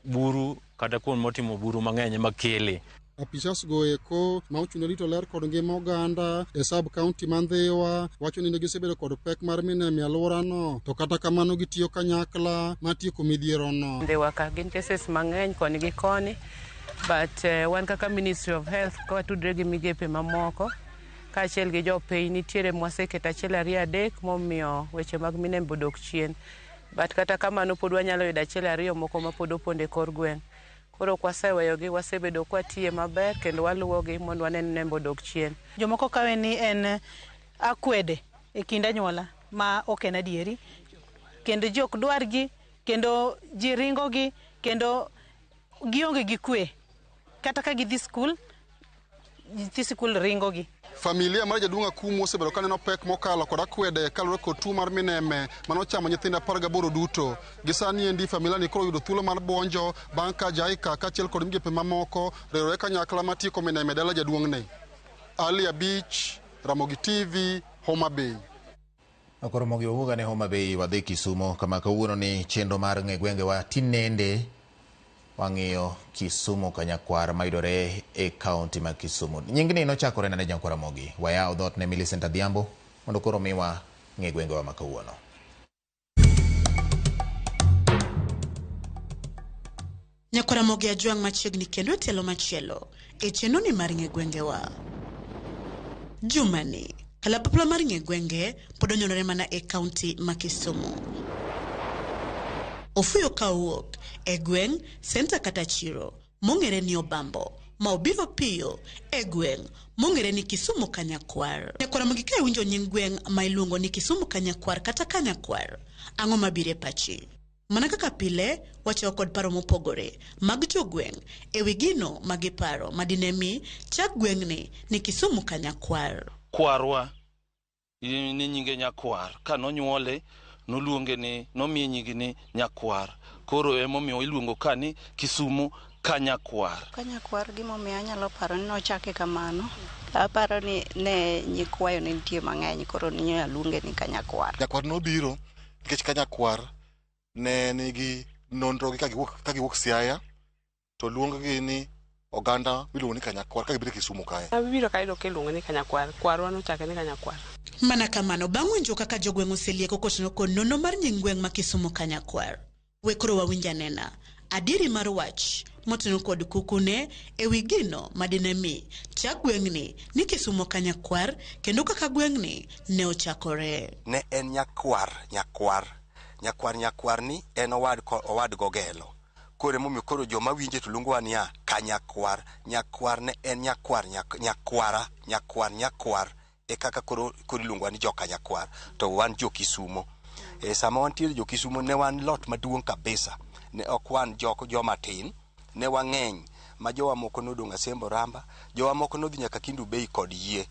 buru kata kuond motimo buru mang'eny ema kele. Apisas go eko ma ochung' rito ler kod ngima oganda e sub county ma Ndhiwa wacho ni ne gisebedo kod pek mar mineme e alworano, to kata kamano gitiyo kanyakla mar tieko midhierono. Ndhiwa ka gin cases mang'eny koni gi koni, but wan kaka Ministry of Health ka watudre gi migepe mamoko kaachiel gi jopiny nitiere mwaseketo 1 2 3 momiyo weche mag minembe odok chien, but kata kamano pod wanyalo yudo 1 2 moko ma pod opondo e kor gweng'. Koro kwaseweyogi wasebedo kwatiye maber kendo waluwogi mondo wane ni nembe odok chien. Jomoko kawe ni en akwede e kind anyuola ma ok en adieri, kendo ji ok dwargi, kendo ji ringogi, kendo gionge gi kwe. Kata ka gidhi skul, nyithi sikul ringogi. Familia mar jaduong' Akumu osebedo ka neno pek mokalo kod akwede kaluwore kod tuo mar mineme manochamo nyithindo 18 duto. Gi sani endi familia ni koro yudo thuolo mar buonjo bang' ka JICA kaachiel kod migepe mamoko riwore kanyakla mar tieko mineme e dala jaduong'ne. Ali Abich, Ramogi TV, Homa Bay. Koro Ramogi wawuog ane Homa Bay wadhi Kisumo kama kawuono ni chenro mar ng'e gwengewa tinende wang'iyo Kisumu Kanyakwar mayudore e kaunti ma Kisumu. Nyingni nochakore nade Nyakwar Ramogi? Wayaw dhoot ne Millicent Adhiambo mondo koro miwa ng'e gwengewa ma kawuono. Nyakwar Ramogi Ajwang' machiegni kendo e tielo machielo e chenro ni mar ng'e gwengewa. Jumani, kalapapla mar ng'e gwenge pod onyonore mana e kaunti ma Kisumu. Ofuyo ka owuok e gweng', senta kata chiro mong'ere ni Obambo Ma obiro piyo e gweng' mong'ere ni Kisumu Kanyakwar. Nyakwar Ramogi ka iwinjo nying gweng' ma iluongo ni Kisumu Kanyakwar kata Kanyakwar, ang'o mabiro e pachi? Mana kaka pile, wachako kod paro mopogore mag jogweng' e wi gino ma giparo ma dine mi chak gweng'ni ni Kisumu Kanyakwar. Kwarwa ne nyinge Nyakwar. Ka nonyuole, noluonge ni, nomiye nying ni Nyakwar. Koro emomiyo iluongo ka ni Kisumu Kanyakwar. Kanyakwar gimomiyo anyalo paro ni nochake kamano, aparo ni ne nyikwayo ne nitie mang'eny koro ninya luonge ni Kanyakwar. Nyakwar nobiro nikech Kanyakwar ne nigi nonro gi ka giwuok Siaya to luong-gi ni oganda miluongo ni Kanyakwar ka gibiro Kisumu kae. Abiro kayudo kiluonge ni Kanyakwar, kwarwa nochake ni Kanyakwar. Mana kamano bang' winjo kaka jogweng' oselieko kotenore kod nonro mar nying gweng' ma Kisumu Kanyakwar. We koro wawinj anena adieri mar wach motenore kod kukune e wi gino madine mi chak gweng'ni ni Kisumu Kanyakwar kendo kaka gweng'ni ne ochakore. Ne en nyakwar nyakwar nyakwar nyakwar ni en owad owad gogelo. Koro emomiyo koro joma winje to luongowa niya Kanyakwar. Nyakwar ne en nyakwar nyakwara nyakwar nyakwar e kaka koro iluongowa ni joka Nyakwar to wan jo Kisumo. E sama wantiere jo Kisumo ne wan lot maduong' kabisa. Ne ok wan joma tin, ne wang'eny ma jowa moko nodong' Asembo Ramba, jowa moko nodhi nyaka Kendu Bay kod yie.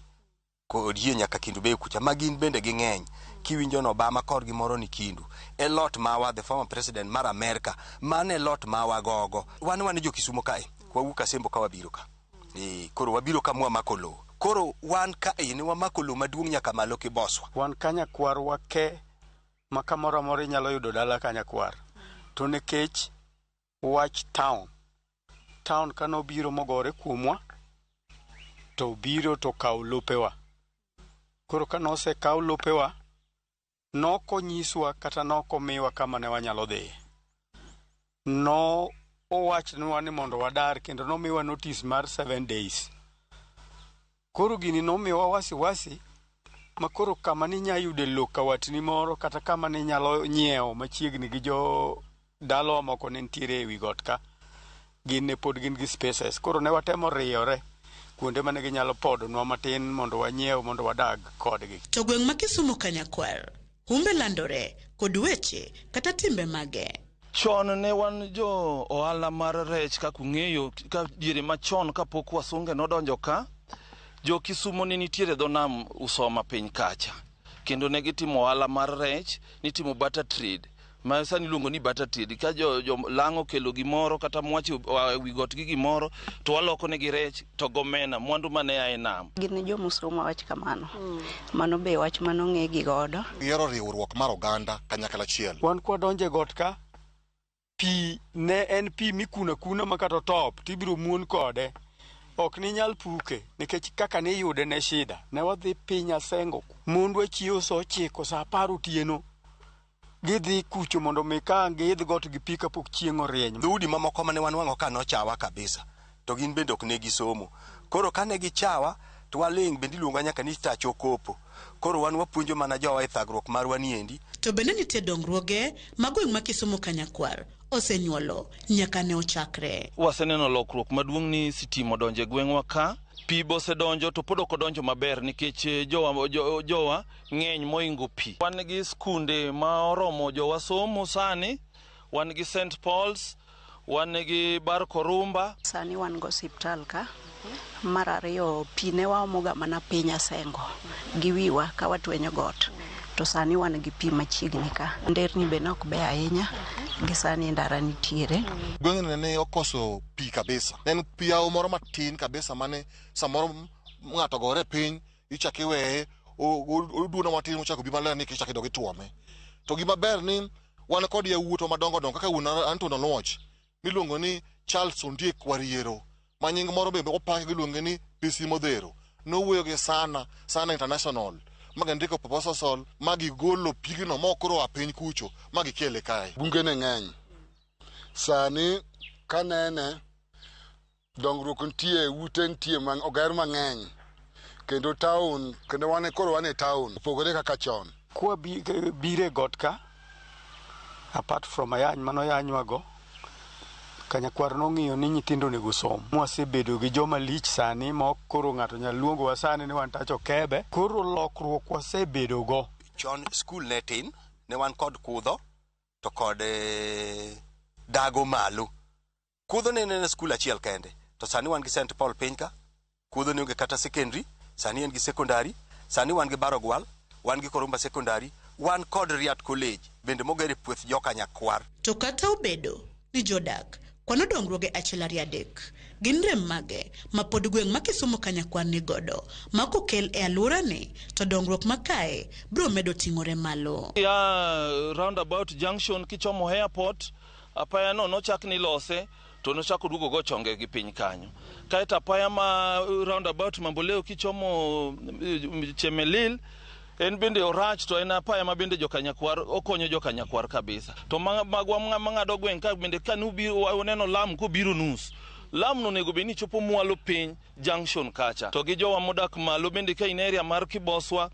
Kod yie nyaka Kendu Bay kucha ma gin bende ging'eny. Kiwinjo no Obama korgi moro ni Kindu. E lot mawa the former president mar Amerika, mano e lot mawa gogo. Wan wan jo Kisumo kae, wawuok Asembo ka wabiro ka. Koro wabiro ka mwamako lowo. Koro wan kae ne wamako lowo maduong' nyaka malo Kiboswa. Wan Kanyakwar wake ma kamoro amora inyalo yudo dala Kanyakwar. To nikech wach town, town kanobiro mogore kuomwa, to biro to kawo lopewa. Koro kanosekaw lopewa, nokonyiswa kata nokomiwa kama ne wanyalo dhiye. No owachnwa ni mondo wadar kendo nomiwa notice mar 7 days. Koro gini nomiwa wasiwasi ma koro kama ninya yude lo kawatni moro kata kama ninyalo nyiewo machiegni gi jo dalawa moko ne nitiere ewi got ka, gin ne pod gin gi spaces. Koro ne watemo riyore kuonde mane ginyalo podonwa matin mondo wanyiew mondo wadag kodgi. To gweng' ma Kisumu Kanyakwar, humbe landore kod weche kata timbe mage. Chon ne wan jo ohala mar rech kaka ung'eyo, ka diere machon kapok wasunge nodonjo ka, jo Kisumo ne nitiere dho nam Usoma piny kacha. Kendo ne gitimo ohala mar rech, nitimo barter trade. Ma sani iluongo ni barter trade. Ka jo lang'o okelo gimoro kata mwache wi got gi gimoro, to waloko negi rech to gomena, mwandu mane a e nam. Gin jomusoma wach kamano. Mano be wach manong'e gi godo. Giero riwruok mar oganda kanyakla achiel. Wan kwadonjo e got ka, pi ne en pi mikuno akuna ma kata otop tibiro muon kode. Ok ninyal puke nikech kaka niyude ne shida. Ne wadhi piny Asengo, mondwa chiewo sa 9 sa 10 otieno. Gidhi kucho mondo mi ka giidh got gi pi kapok chieng' orieny. Dhoudi mamoko mane wanwang'o ka nochawa kabisa, to gin bende ok ne gisomo. Koro kane gichawa, to waling' bende iluongowa nyaka ni tach okopo. Koro wan wapuonjo mana jowa e thagruok marwa niendi. To bende nitie dongruoge ma gweng' ma Kisumu Kanyakwar osenyuolo nyaka ne ochakre. Waseneno lokruok maduong' ni sitima odonjo e gweng'wa ka. Pi be osedonjo to pod ok odonjo maber nikech jowa ng'eny moingo pi. Wan gi skunde ma oromo jowa somo sani, wan gi St. Paul's, wan gi Bar Korumba. Sani wan go osiptal ka. Mar ariyo, pi ne waomoga mana piny Asengo gi wiwa ka watwenyo got. To sani wan gi pi machiegni ka. Nderni be nok beyo ahinya, gi sani ndara nitiere. Gweng'ni ne okoso pi kabisa. Ne en pi yawo moro matin kabisa mane samoro ng'ato gore piny, ichako iweye, oduono matin mochako bi maler ni ichako idog ituome. To gima ber ni wan kod yawuotwa madongo dongo kaka wuon Anton Oluoch miluongo ni Charles Ondiek Wariero, ma nying moro be opaki giluonge ni PC Modhero. Nowuoyo gi Sana, Sana International, ma gindiko proposal ma gigolo pigno ma ok oa piny kucho ma gikele kae. Bunge ne ng'eny. Sani kanene dongruok nitie, ute nitie, oger mang'eny. Kendo town, kendo wan koro wan e town, opogore kaka chon. Kwa biro e got ka, apart from ayany manoyanywago, Kanyakwar nong'iyo ni nyithindo onego som. Mwasebedo gi joma lich sani ma ok koro ng'ato nyal luongowa sani ni wan tach okebe. Koro lokruok wasebedo go. Chon skul ne tin, ne wan kod kudho to kod dago malo. Kudho ne en skul achiel kende, to sani wan gi St. Paul piny ka, kudho ne onge kata secondary, sani en gi secondary, sani wan gi Barogwal, wan gi Korumba secondary, wan kod Riat College bende moger e puoth joka Nyakwar. To kata obedo ni jodak kwano dongruoge achiel ariyo adek, gin rem mage ma pod gweng' ma Kisumu Kanyakwar ni godo ma kokel e alworani to dongruok ma kae biro medo ting'ore malo. Ya roundabout junction kichomo airport, apaya no nochak ni lose to nochako duogo go chonge gi piny kanyo. Kaeto apaya ma roundabout Mamboleo kichomo Chemelil en bende orach, to en apaya ma bende jokanyakwar okonyo jokanyakwar kabisa. To magwa mang'ado gweng' ka bende kanubiro waneno lam kobiro nus. Lam no onego bed ni chopo mwalo piny junction kacha. To gi jowa modak malo bende ka in area mar Kiboswa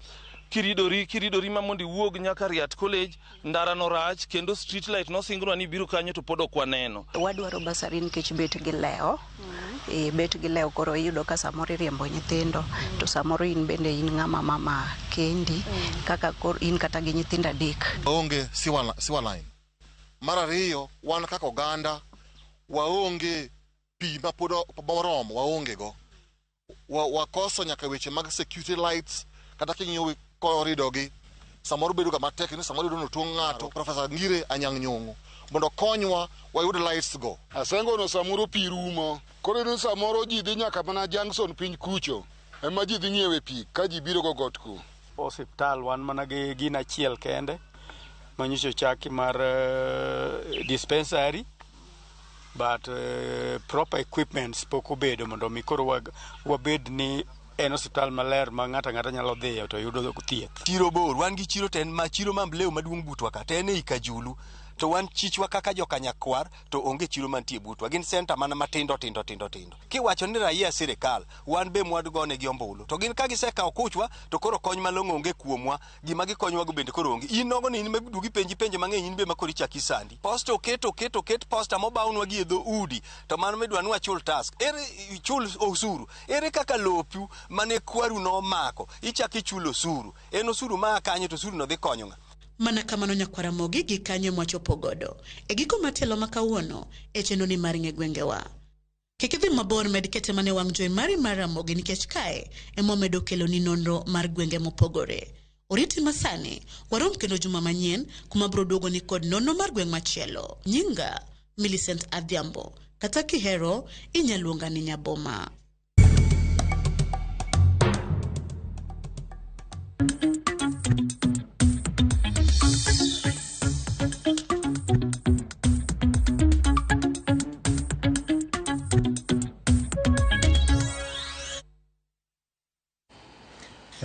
kiridori ma mondo iwuog nyaka Riat College, ndara no rach kendo street light nosingnwa ni biro kanyo to pod ok waneno. Wadwaro basari nikech bet gi lewo. Bet gi lewo koro iyudo ka samoro iriembo nyithindo to samoro in bende in ng'ama mama kendi kaka koro in kata gi nyithindo adek. Waonge sewer line. Mar ariyo, wan kaka oganda waonge pi ma pod moromo, waonge go. Wakoso nyaka weche mag security lights, kata king'iyo korido gi samoro bedo ga matek ni samoro iyudo ni otuong' ng'ato. Profesa Ngire Anyang' Nyong'o mondo okonywa wayud lights go. Asengo no samoro pi rumo. Koro iyudo ni samoro ji dhi nyaka mana junction piny kucho ema ji dhi ng'iewe pi ka ji biro go got ku. Osiptal wan mana gi gino achiel kende manyiso ochaki mar dispensary, but proper equipments pok obedo mondo mi koro wabed ni en osiptal maler ma ng'ato ang'ata nyalo dhiyo to yudo thieth. Chiro bor, wan gi chiro to en ma chiro Mamboleo maduong' butwa ka, to en ei Kajulu. To wan chichwa kaka jokanyakwar to onge chiro mantie butwa. Gin center mana matindo tindo tindo tindo. Kiwacho ni raia sirikal, wan be mwadgonegi ombulu. To gin ka gisekawo kuchwa to koro kony malong'o onge kuomwa, gima gikonywago bende koro onge. In nogo ni in duogi penji penjo mang'eny, in be ma koro ichaki sandi. Posta oket posta mobawnwa gi e dho udi, to mano midwa ni wachul tax. Ere ichul osuru? Ere kaka lopu mane kwaru nomako ichak ichulo osuru? En osuru ma kanye to osuru no dhi konyo ng'a? Mana kamano nyakwara Ramogi gi kanyo mwachopo godo. E giko matielo ma kawuono e chenro ni mar ng'e gwengewa. Kik idhi mabor, med kete mane wang' jowi mari mar Ramogi nikech kae ema wamedo keloni nonro mar gwenge mopogore. Oriti masani, warom kendo juma manyien kuma biro duogoni kod nonro mar gweng' machielo. Nyinga Millicent Adhiambo, kata kihero inyalo luonga ni Nyaboma.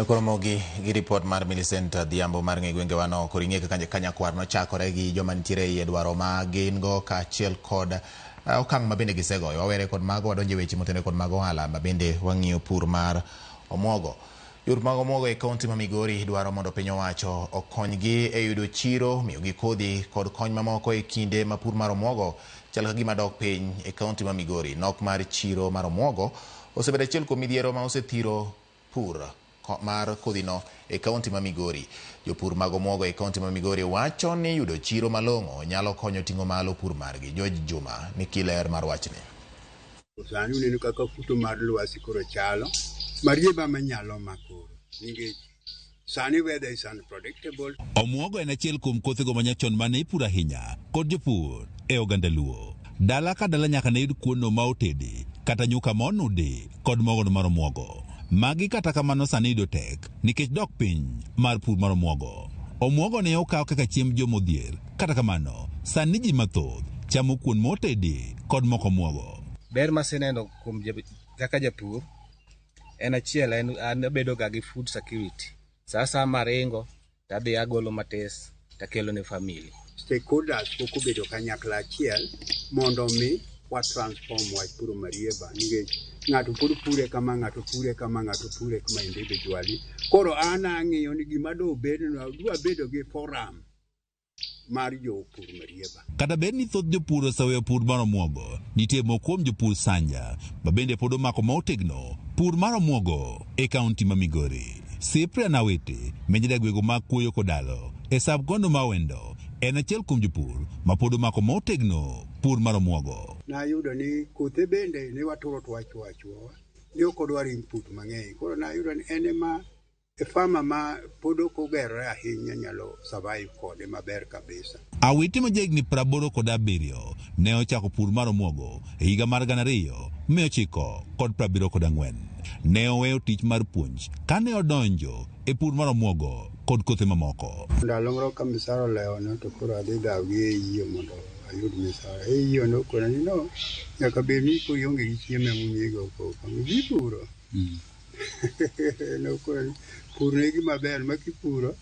Koromogi gi ripot mar Millicent Adhiambo mar ng'e gwengewa no koro ing'e kaka Kanyakwar nochakore gi joma nitiere e iye dwaro ma gin go kaachiel kod okang' ma bende gisegoyo. Wawere kod mago, wadonjo e weche motenore kod mag ohala ma bende wang'iyo pur mar omuogo. Jopur mag omuogo e kaunti ma Migori dwaro mondo piny owacho okonygi e yudo chiro, miyogi kodhi kod kony mamoko e kinde ma pur mar omuogo chal ka gima dok piny e kaunti ma Migori. Nok mar chiro mar omuogo osebedo achiel kuom midhiero ma osethiro pur mar kodhino e kaunti ma Migori. Jopur mag omuogo e kaunti ma Migori wacho ni yudo chiro malong'o nyalo konyo ting'o malo pur margi. George Juma nigi ler mar wachni. Sani uneno kaka futo mar lwasi koro chalo, marieba manyalo makoro nikech sani weather is unpredictable. Omuogo en achiel kuom kothego manyachon mane ipuro ahinya kod jopur e oganda Luo. Dala ka dala nyaka ne yud kuono ma otedi kata nyuka ma onudi kod mogono mar omuogo. Magi kata kamano sani yudo tek nikech dok piny mar pur mar omuogo. Omuogo ne okaw kaka chiemb jomodhier, kata kamano sani ji mathoth chamo kuon motedi kod mok omuogo. Ber maseneno kuom kaka japur en achiel, en abedo ga gi food security. Sa asaya maringo tadhi agolo matis takelo ne family. Stakeholders pok obedo kanyakla achiel mondo mi wa transform wach puro marieba nikech ng'ato pod pure kama, ng'ato pure kama, ng'ato pure kama individually. Koro an ang'iyo ni gima do bednwa, dwa bedo gi forum mar jopur marieba. Kata bed ni thoth jopur oseweyo pur mar omuogo, nitie moko kuom jopur Sanja ma bende pod omako ma otegno pur mar omuogo e kaunti ma Migori. Cyprian Awiti, ma jadagwego mag Kuoyo Kodalo e sub-county ma Awendo, en achiel kuom jopur ma pod omako ma otegno pur mar omuogo. Nayudo ni kothe bende ne waturo to wachuo achuoa, ne ok odwar input mang'eny. Koro nayudo ni en ema e farmer ma pod ok ogerore ahinya nyalo survive kode maber kabisa. Awiti ma jahigni 87 ne ochako pur mar omuogo e higa mar 2974. Ne oweyo tich mar puonj kane odonjo e pur mar omuogo kod kothe mamoko. Ndalo moro ka misara olewona to koro adhi dhaw gi AEO mondo ayud misara. AEO nokona ni no, nyaka bed ni koro ionge gi chiemo emomiyo igo koko. Idhi puro. Nokona ni pur ne gima ber ma kipuro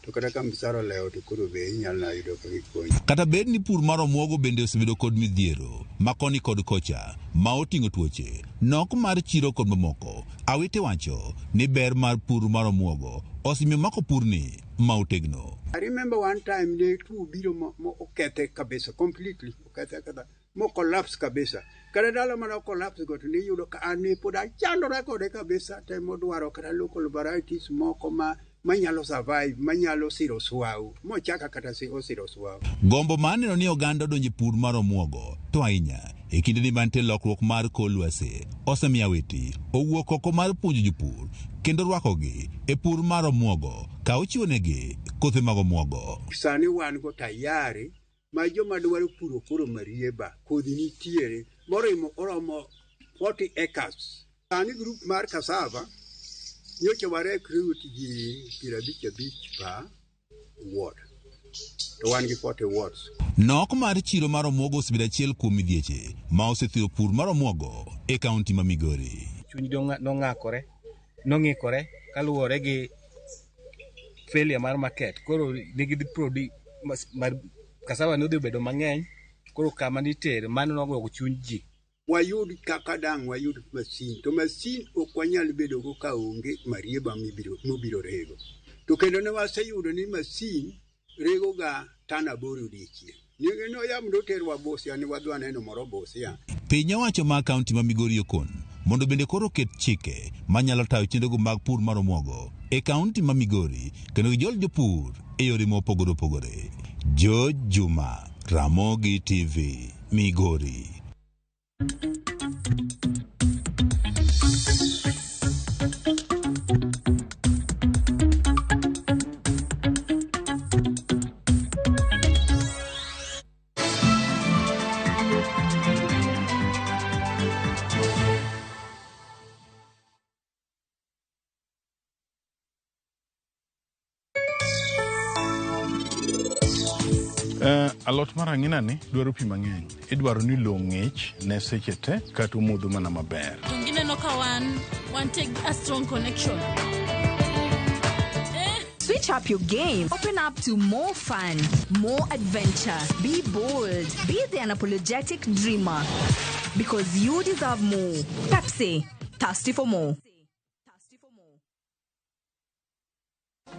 to kata ka misara olewo to koro be inyalo na yudo kaka ikonyi. Kata bed ni pur mar omuogo bende osebedo kod midhiero ma koni kod kocha ma oting'o tuoche, nok mar chiro kod mamoko, Awiti wacho ni ber mar pur mar omuogo osemiyo mako purni ma otegno. I remember one time ne tuo biro mo okethe kabisa completely, okethe aketha mo collapse kabisa. Kata ndalo mane o collapse go to niyudo ka an ne pod achandora kode kabisa, temo dwaro kata local varieties moko ma manyalo survive, manyalo siro swau, mochaka kata osiro swau. Gombo mar neno ni oganda odonjo e pur mar omuogo to ahinya e kinde ni mantie lokruok mar kor lwasi osemiyo Awiti owuok oko mar puonjo jopur kendo rwakogi e pur mar omuogo ka ochiwonegi kothe mag omuogo. Sani wan go tayari ma joma dwaro puro koro marieba, kodhi nitiere morimo oromo 40 acres. Sani group mar cassava nyocha wa recruit ji 55 per ward to wan gi 40 wards. Nok mar chiro mar omuogo osebedo achiel kuom midhieche ma osethiro pur mar omuogo e kaunti ma Migori. Chuny nong'akore, nong'ikore kaluwore gi failure mar market. Koro nigi produce mar cassava ne odhi bedo mang'eny, koro kama nitere mano nogoyo chuny ji. Wayud kaka dang' wayud masin, to masin ok wanyal bedo go ka onge marieba mobiro rego. To kendo ne waseyudo ni masin rego ga tan 8 odiechieng'. Noyam noterwa Busia ni wadwa neno moro Busia. Piny owacho mar kaunti ma Migori okon mondo bende koro oket chike manyalo tayo chenrogo mag pur mar omuogo e kaunti ma Migori kendo gijol jopur e yore mopogore opogore. George Juma, Ramogi TV, Migori. Alot mar ang'ina ni dwaro pi mang'eny. Idwaro ni lowo ng'ich ne seche te kata omodho mana maber. Gineno ka wan take a strong connection. Switch up your game. Open up to more fun, more adventure. Be bold. Be the unapologetic dreamer. Because you deserve more. Pepsi. Thirsty for more.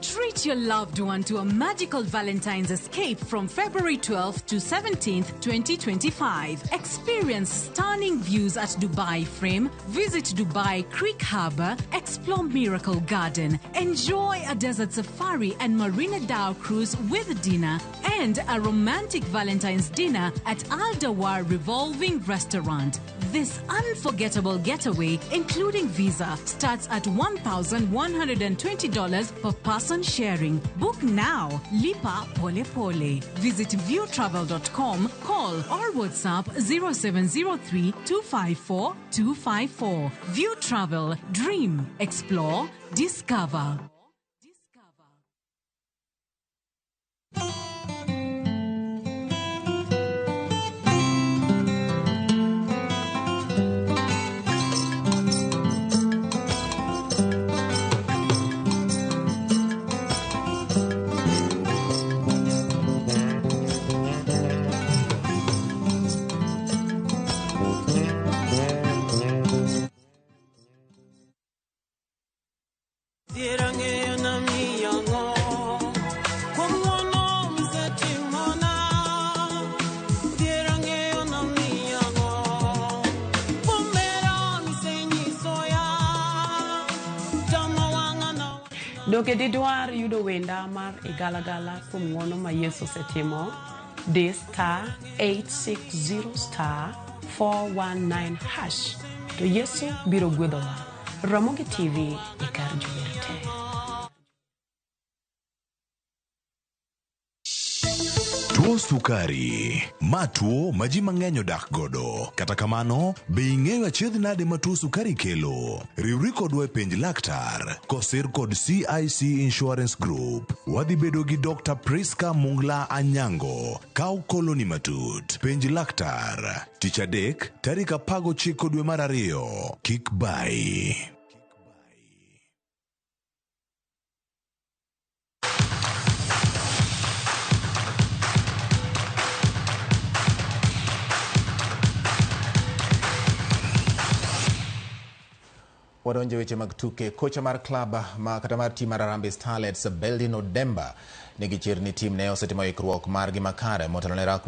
Treat your loved one to a magical Valentine's escape from February 12th to 17th, 2025. Experience stunning views at Dubai Frame, visit Dubai Creek Harbour, explore Miracle Garden, enjoy a desert safari and Marina Dhow cruise with dinner, and a romantic Valentine's dinner at Al Dawar Revolving Restaurant. This unforgettable getaway, including visa, starts at $1,120 per person sharing. Book now. Lipa Pole Pole. Visit viewtravel.com, call or WhatsApp 0703 254 254. View Travel. Dream. Explore. Discover. Donge didwar yudo wenda mar igalagala kuom ng'wono ma Yesu osetimo? Di star 860 star 419 hash to Yesu biro gwedhowa. Ramogi TV e kar jower te. Tuo sukari ma tuo ma ji mang'eny odak godo. Kata kamano, be ing'eyo achiedh nade ma tuo sukari kelo? Riwri kodwa e penj laktar kosir kod CIC Insurance Group. Wadhi bedo gi Dr. Priska Mungla Anyango ka okoloni matut. Penj laktar tich adek tarik 19 dwe mar 2. Kik bayi. Wadonjo weche mag tuke. Kocha mar klab ma kata mar tim mar Harambee Starlets Beldin Odemba nigi chir ni tim ne osetimo ikruok margi makare motelo ne rakruok